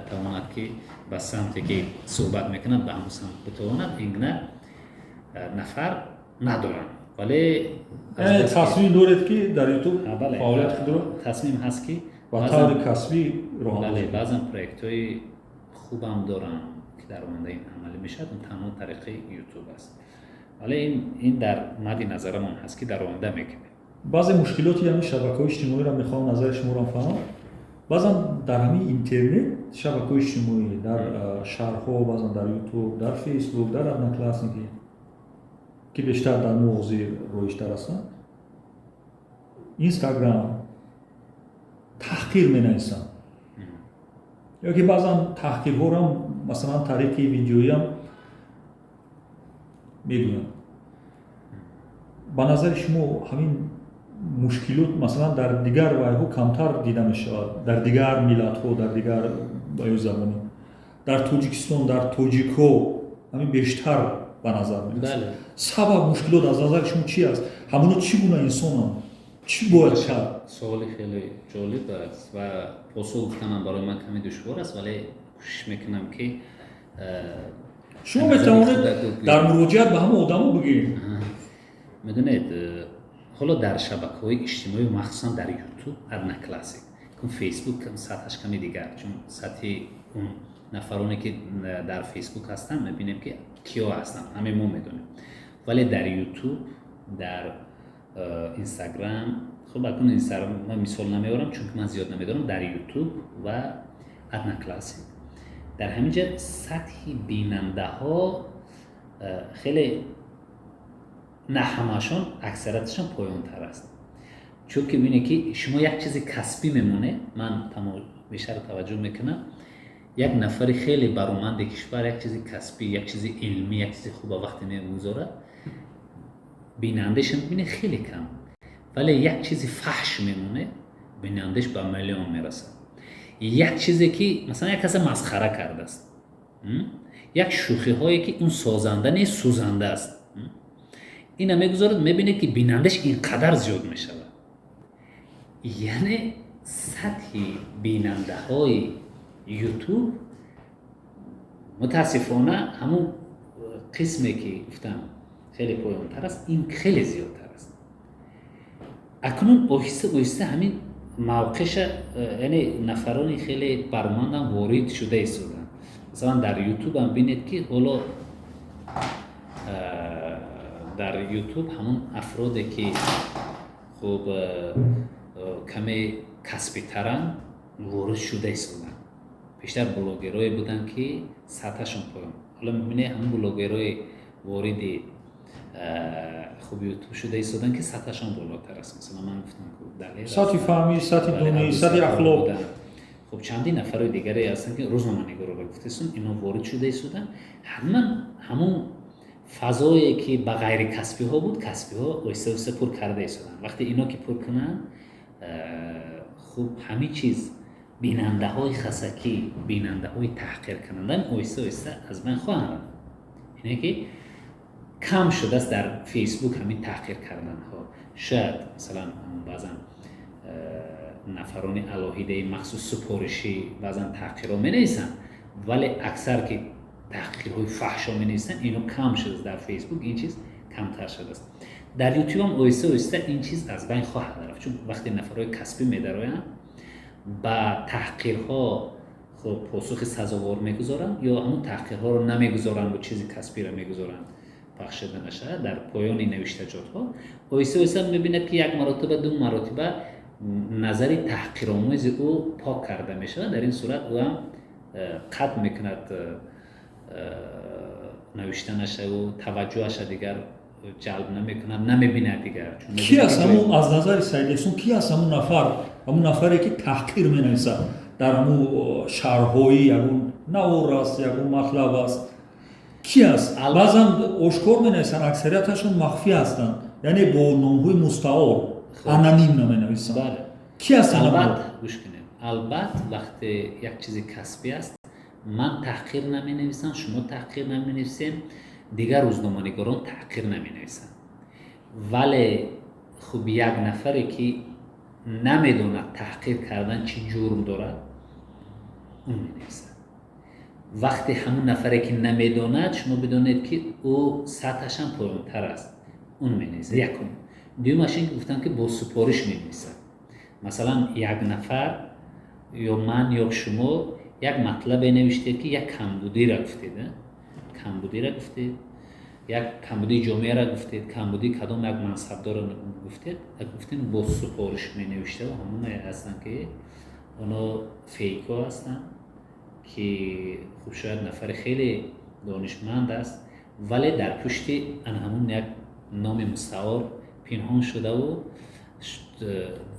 тавонад, ки ба самте ки суҳбат мекунад, ба ҳамон самт битавонад. Ин гуна нафар надорам, вале Тасмим доред, ки дар Ютуб фаъолияти худро тасмим ҳаст, ки ба таври касбӣ роҳ Бале, баъзан проектҳои хубам дорам, ки дар оянда ин амалӣ мешавад. Танҳо тариқи Ютуб аст, вале ин дар мадди назарамон ҳаст, ки дар оянда мекунем. Баъзе мушкилоти ҳамин шабакаҳои иҷтимоиро мехоҳам назари шуморо фаҳмам. Баъзан дар ҳамин интернет, шабакаҳои иҷтимоӣ, дар шаҳрҳо, баъзан дар Ютуб, дар Фейсбук, дар Одноклассники, ки бештар дар мо ҳозир роиҷтар ҳастанд. Инстаграм таҳқир менависанд ё ки баъзан таҳқирҳорам, масалан, тариқи видеоиам мегӯянд. Ба назари шумо, ҳамин мушкилот, масалан, дар дигар вайҳо камтар дида мешавад, дар дигар миллатҳо, дар дигар ваё забонӣ, дар Тоҷикистон, дар тоҷикҳо ҳамин бештар ба назар мерасад. Сабаб мушкилот аз назари шумо чи аст? Ҳамоно чӣ гуна инсонанд? Чӣ бояд кард? Суоли хеле ҷолиб аст ва посух гуфтанам барои ман каме душвор аст, вале кӯшиш мекунам, ки Шумо метавонед дар муроҷиат ба ҳама одамо бигӯед. Медонед, ҳоло дар шабакаҳои иҷтимоӣ, махсусан дар Ютуб, Одноклассник, Фейсбук сатҳаш каме дигар, чун сатҳи он нафароне, ки дар Фейсбук ҳастанд, мебинем, ки киё ҳастанд, ҳамаи мо медонем. Вале дар Ютуб, дар Инстаграм, хуб, акнун Инстаграм ман мисол намеорам, чунки ман зиёд намедонам, дар Ютуб ва Одноклассник, дар ҳамин ҷа сатҳи бинандаҳо хеле, на ҳамашон, аксарияташон поёнтар аст. Чунки бибинед, ки шумо як чизи касбӣ мемонед. Ман бештар таваҷҷӯҳ мекунам, як нафари хеле бароманди кишвар як чизи касбӣ, як чизи илмӣ, як чизи хуба вақте мегузорад, бинандаша мебинед, хеле кам, вале як чизи фаҳш мемонед, бинандаш ба миллион мерасад. Як чизе, ки масалан як касе масхара кардааст, як шӯхиҳое, ки он созанда нест, сӯзанда аст, ина мегузорад, мебинед, ки бинандаш ин қадар зиёд мешавад. Яъне сатҳи бинандаҳои Ютуб, мутаассифона, ҳамун қисме, ки гуфтам, хеле поёнтар аст, ин хеле зиёдтар аст. Акнун оҳиста оҳиста ҳамин мавқеша, яъне нафарони хеле баромандам ворид шуда истоданд. Масалан, дар Ютубам бинед, ки ҳоло дар Ютуб ҳамон афроде, ки хуб, каме касбитаранд, ворид шуда истоданд. Бештар блогерое буданд, ки сатҳашон поён. Ҳоло мебинед, ҳамон блогерое вориди, хуб, Ютуб шуда истоданд, ки сатҳашон болотар аст. Масалан, ман гуфтам. Сатҳи фаҳмӣ, сатҳи дониш, сатҳи ахлоқ. Хуб, чандин нафарои дигаре ҳастанд, ки рӯзноманигорро гуфтаистон, инҳо ворид шуда истоданд. Ҳатман ҳамон фазое, ки ба ғайрикасбиҳо буд, касбиҳо оҳиста оҳиста пур карда истоданд. Вақте ино ки пур кунанд, хуб, ҳамин чиз, бинандаҳои хасакӣ, бинандаҳои таҳқиркунанда оҳиста оҳиста аз байн хоҳанд рафт. Ине ки кам шудааст дар Фейсбук ҳамин таҳқир карданҳо. Шояд, масалан, баъзан нафарони алоҳидаи махсус, супоришӣ, баъзан таҳқирҳо менависанд, вале аксар, ки таҳқирҳои фаҳшо менависанд, ино кам шудааст. Дар Фейсбук ин чиз камтар шудааст. Дар Ютубам оҳиста оҳиста ин чиз аз байн хоҳад рафт, чун вақте нафарҳои касбӣ медароянд, ба таҳқирҳо, хуб, посухи сазовор мегузоранд ё ҳамун таҳқирҳоро намегузоранд, бо чизи касбиро мегузоранд, пахш шуда нашавад дар поёни навиштаҷотҳо. Оҳиста оҳиста мебинад, ки як маротиба, ду маротиба назари таҳқиромези ӯ пок карда мешавад. Дар ин сурат ӯ ҳам қатъ мекунад навиштанашаву таваҷҷӯҳаша дигар ҷалб намекунад, намебинад дигар. Ки аст ҳамун, аз назари Саид Эҳсон, ки аст ҳамун нафар, ҳамун нафаре, ки таҳқир менависад дар ҳамун шарҳҳои ягон навор аст, ягон матлаб аст? Ки аст? Баъзан ошкор менависанд, аксарияташон махфӣ ҳастанд, яъне бо номҳои мустаор, анонимно менависанд. Ки аст? Албат, гӯш кунед, албат, вақте як чизи касбӣ аст, ман таҳқир наменависам, шумо таҳқир наменависем, дигар рӯзноманигорон таҳқир наменависанд. Вале, хуб, як нафаре, ки намедонад таҳқир кардан чӣ ҷурм дорад, он менависад. Вақте ҳамун нафаре, ки намедонад, шумо бидонед, ки ӯ сатҳашам поёнтар аст, он менависад. Якум. Дуюмаш ин ки гуфтам, ки бо супориш менависад. Масалан, як нафар, ё ман, ё шумо, як матлабе навиштед, ки як камбудиро гуфтед, камбудиро гуфтед, як камбудии ҷомеаро гуфтед, камбудии кадом як мансабдорро гуфтед. Гуфтем, бо супориш менавиштаву ҳамоне ҳастанд, ки оно фейкҳо ҳастанд, ки, хуб, шояд нафари хеле донишманд аст, вале дар пушти ана ҳамун як номи мустаор пинҳон шудаву.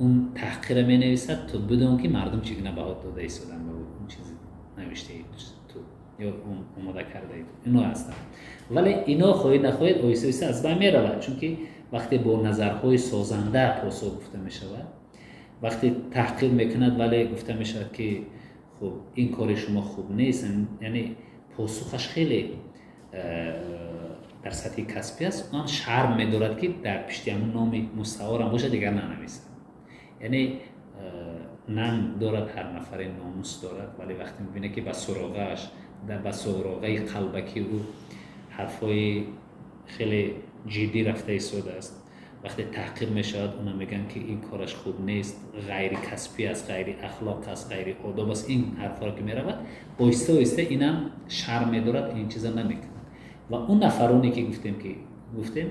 Он таҳқира менависад, то бидон, ки мардум чӣ гуна баҳо дода истоданд ба он чизи навиштаи ту ё омода кардаи ту. Ино ҳастанд, вале ино, хоҳед нахоҳед, оҳиста оҳиста аз байн меравад, чунки вақте бо назарҳои созанда посух гуфта мешавад, вақте таҳқир мекунад, вале гуфта мешавад, ки хуб, ин кори шумо хуб нест, яъне посухаш хеле дар сатҳи касбӣ аст, он шарм медорад, ки дар пишти ҳамун номи мустаорам бошад, дигар нанависад. Яъне нанг дорад, ҳар нафаре номус дорад, вале вақте мебинад, ки ба суроғааш, ба суроғаи қалбаки ӯ ҳарфҳои хеле ҷиддӣ рафта истодааст, вақте таҳқир мешавад, она мегӯянд, ки ин кораш хуб нест, ғайрикасбӣ аст, ғайриахлоқ аст, ғайриодоб аст, ин ҳарфҳоро ки меравад, оҳиста оҳиста инам шарм медорад, ин чиза намекунад. Ва он нафароне, ки гуфтем,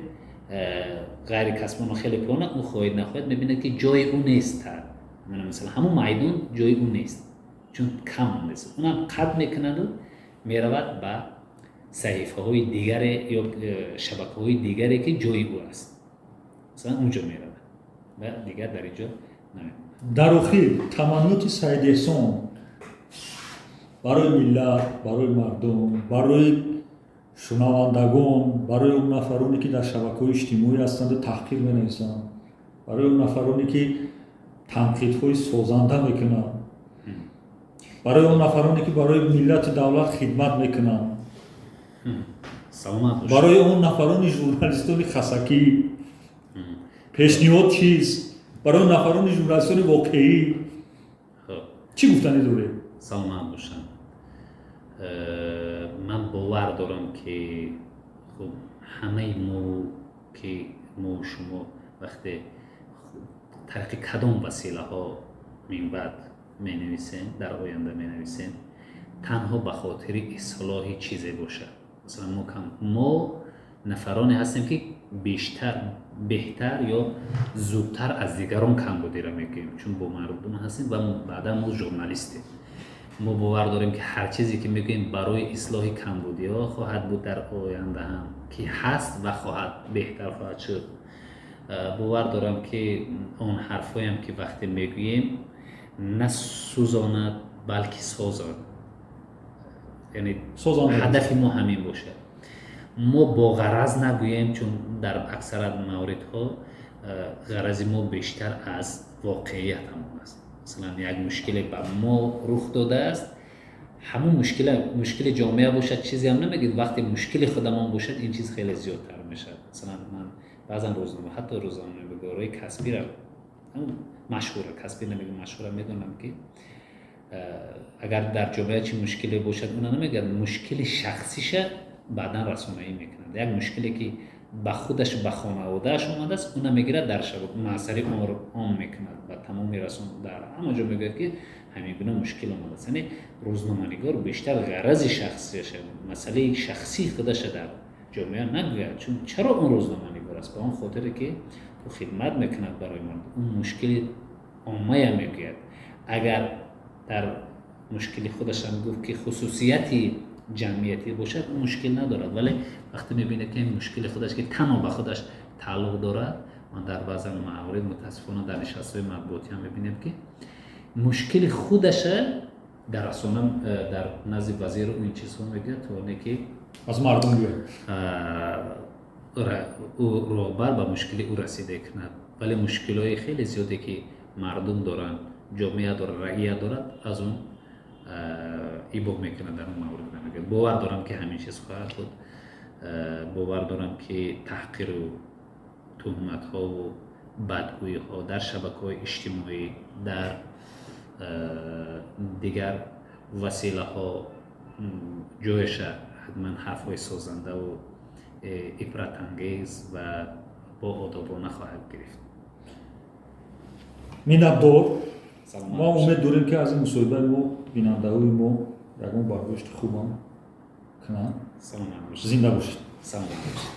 ғайрикасбоно хеле пона, ӯ, хоҳед нахоҳед, мебинад, ки ҷои ӯ нест, масалан, ҳамун майдон ҷои ӯ нест, чун кам нест, унам қатъ мекунаду меравад ба саҳифаҳои дигаре ё шабакаҳои дигаре, ки ҷои ӯ аст. Масалан, он ҷо меравад ва дигар дар ин ҷо намемонад. Дар охир, таманноти Саид Эҳсон барои миллат, барои мардум, барои шунавандагон, барои он нафароне, ки дар шабакаҳои иҷтимоӣ ҳастанду таҳқир менависанд, барои он нафароне, ки танқидҳои созанда мекунанд, барои он нафароне, ки барои миллату давлат хидмат мекунанд, Саломат бошед. барои он нафарони журналистони хасакӣ пешниҳод чист, барои он нафарони журналистони воқеӣ чӣ гуфтанӣ доред? Саломат бошанд. Ман бовар дорам, ки хуб, ҳамаи мо, ки мо шумо, вақте тариқи кадом василаҳо минбаъд менависем, дар оянда менависем, танҳо ба хотири ислоҳи чизе бошад. Масалан, мо кам, мо нафароне ҳастем, ки бештар, беҳтар ё зудтар аз дигарон камбудиро мегӯем, чун бо мардум ҳастем ва баъдан мо журналистем. Мо бовар дорем, ки ҳар чизе ки мегӯем, барои ислоҳи камбудиҳо хоҳад буд, дар оянда ҳам ки ҳаст ва хоҳад, беҳтар хоҳад шуд. Бовар дорам, ки он ҳарфҳоям, ки вақте мегӯем, на сӯзонад, балки созад, яъне ҳадафи мо ҳамин бошад. Мо бо ғараз нагӯем, чун дар аксарат мавридҳо ғарази мо бештар аз воқеият ҳамон аст. Масалан, як мушкиле ба мо рух додааст, ҳамун мушкила мушкили ҷомеа бошад, чизеам намегӯед. Вақте мушкили худамон бошад, ин чиз хеле зиёдтар мешавад. Масалан, ман баъзан рӯзнома, ҳатто рӯзноманигорои касбира, машҳура, касбӣ намегӯям, машҳура, медонам, ки агар дар ҷомеа чи мушкиле бошад, уна намегӯяд, мушкили шахсиша баъдан расонаӣ мекунад. Як мушкиле, ки ба худаш, ба хонаводааш омадааст, уна мегирад, дар шабака ом мекунад, ба тамоми расон, дар ҳама ҷо мегӯяд, ки ҳамин гуна мушкил омадааст. Яъне рӯзноманигор бештар ғарази шахсияша, масъалаи шахсии худаша дар ҷомеа нагӯяд. Чун чаро он рӯзноманигор аст? Ба он хотире, ки ӯ хидмат мекунад барои мардум, он мушкили оммая мегӯяд. Агар дар мушкили худашам гуфт, ки хусусияти ҷамъиятӣ бошад, мушкил надорад. Вале вақте мебинед, ки мушкили худаш, ки танҳо ба худаш тааллуқ дорад, ман дар баъзан маворид, мутаассифона, дар нишастҳои матбуотӣ ҳам мебинем, ки мушкили худаша дар расона, дар назди вазиру ин чизҳо мегӯяд, то оне ки аз мардум гӯяд. Ӯ роҳбар ба мушкили ӯ расида кунад. Вале мушкилҳои хеле зиёде, ки мардум доранд, ҷомеа дорад, раия дорад, аз он ибо мекунад, дар он маврид намегӯяд. Бовар дорам, ки ҳамин чиз хоҳад буд. Бовар дорам, ки таҳқиру туҳматҳову бадгӯиҳо дар шабакаҳои иҷтимоӣ, дар дигар василаҳо ҷояша ҳатман ҳарфҳои созандаву ибратангез ва боодобона хоҳад гирифт. Миннатдор. Мо умед дорем, ки аз ин мусоҳибаи мо бинандаҳои мо ягон бардошти хубам кунанд. Зинда бошед. Саломат бошед.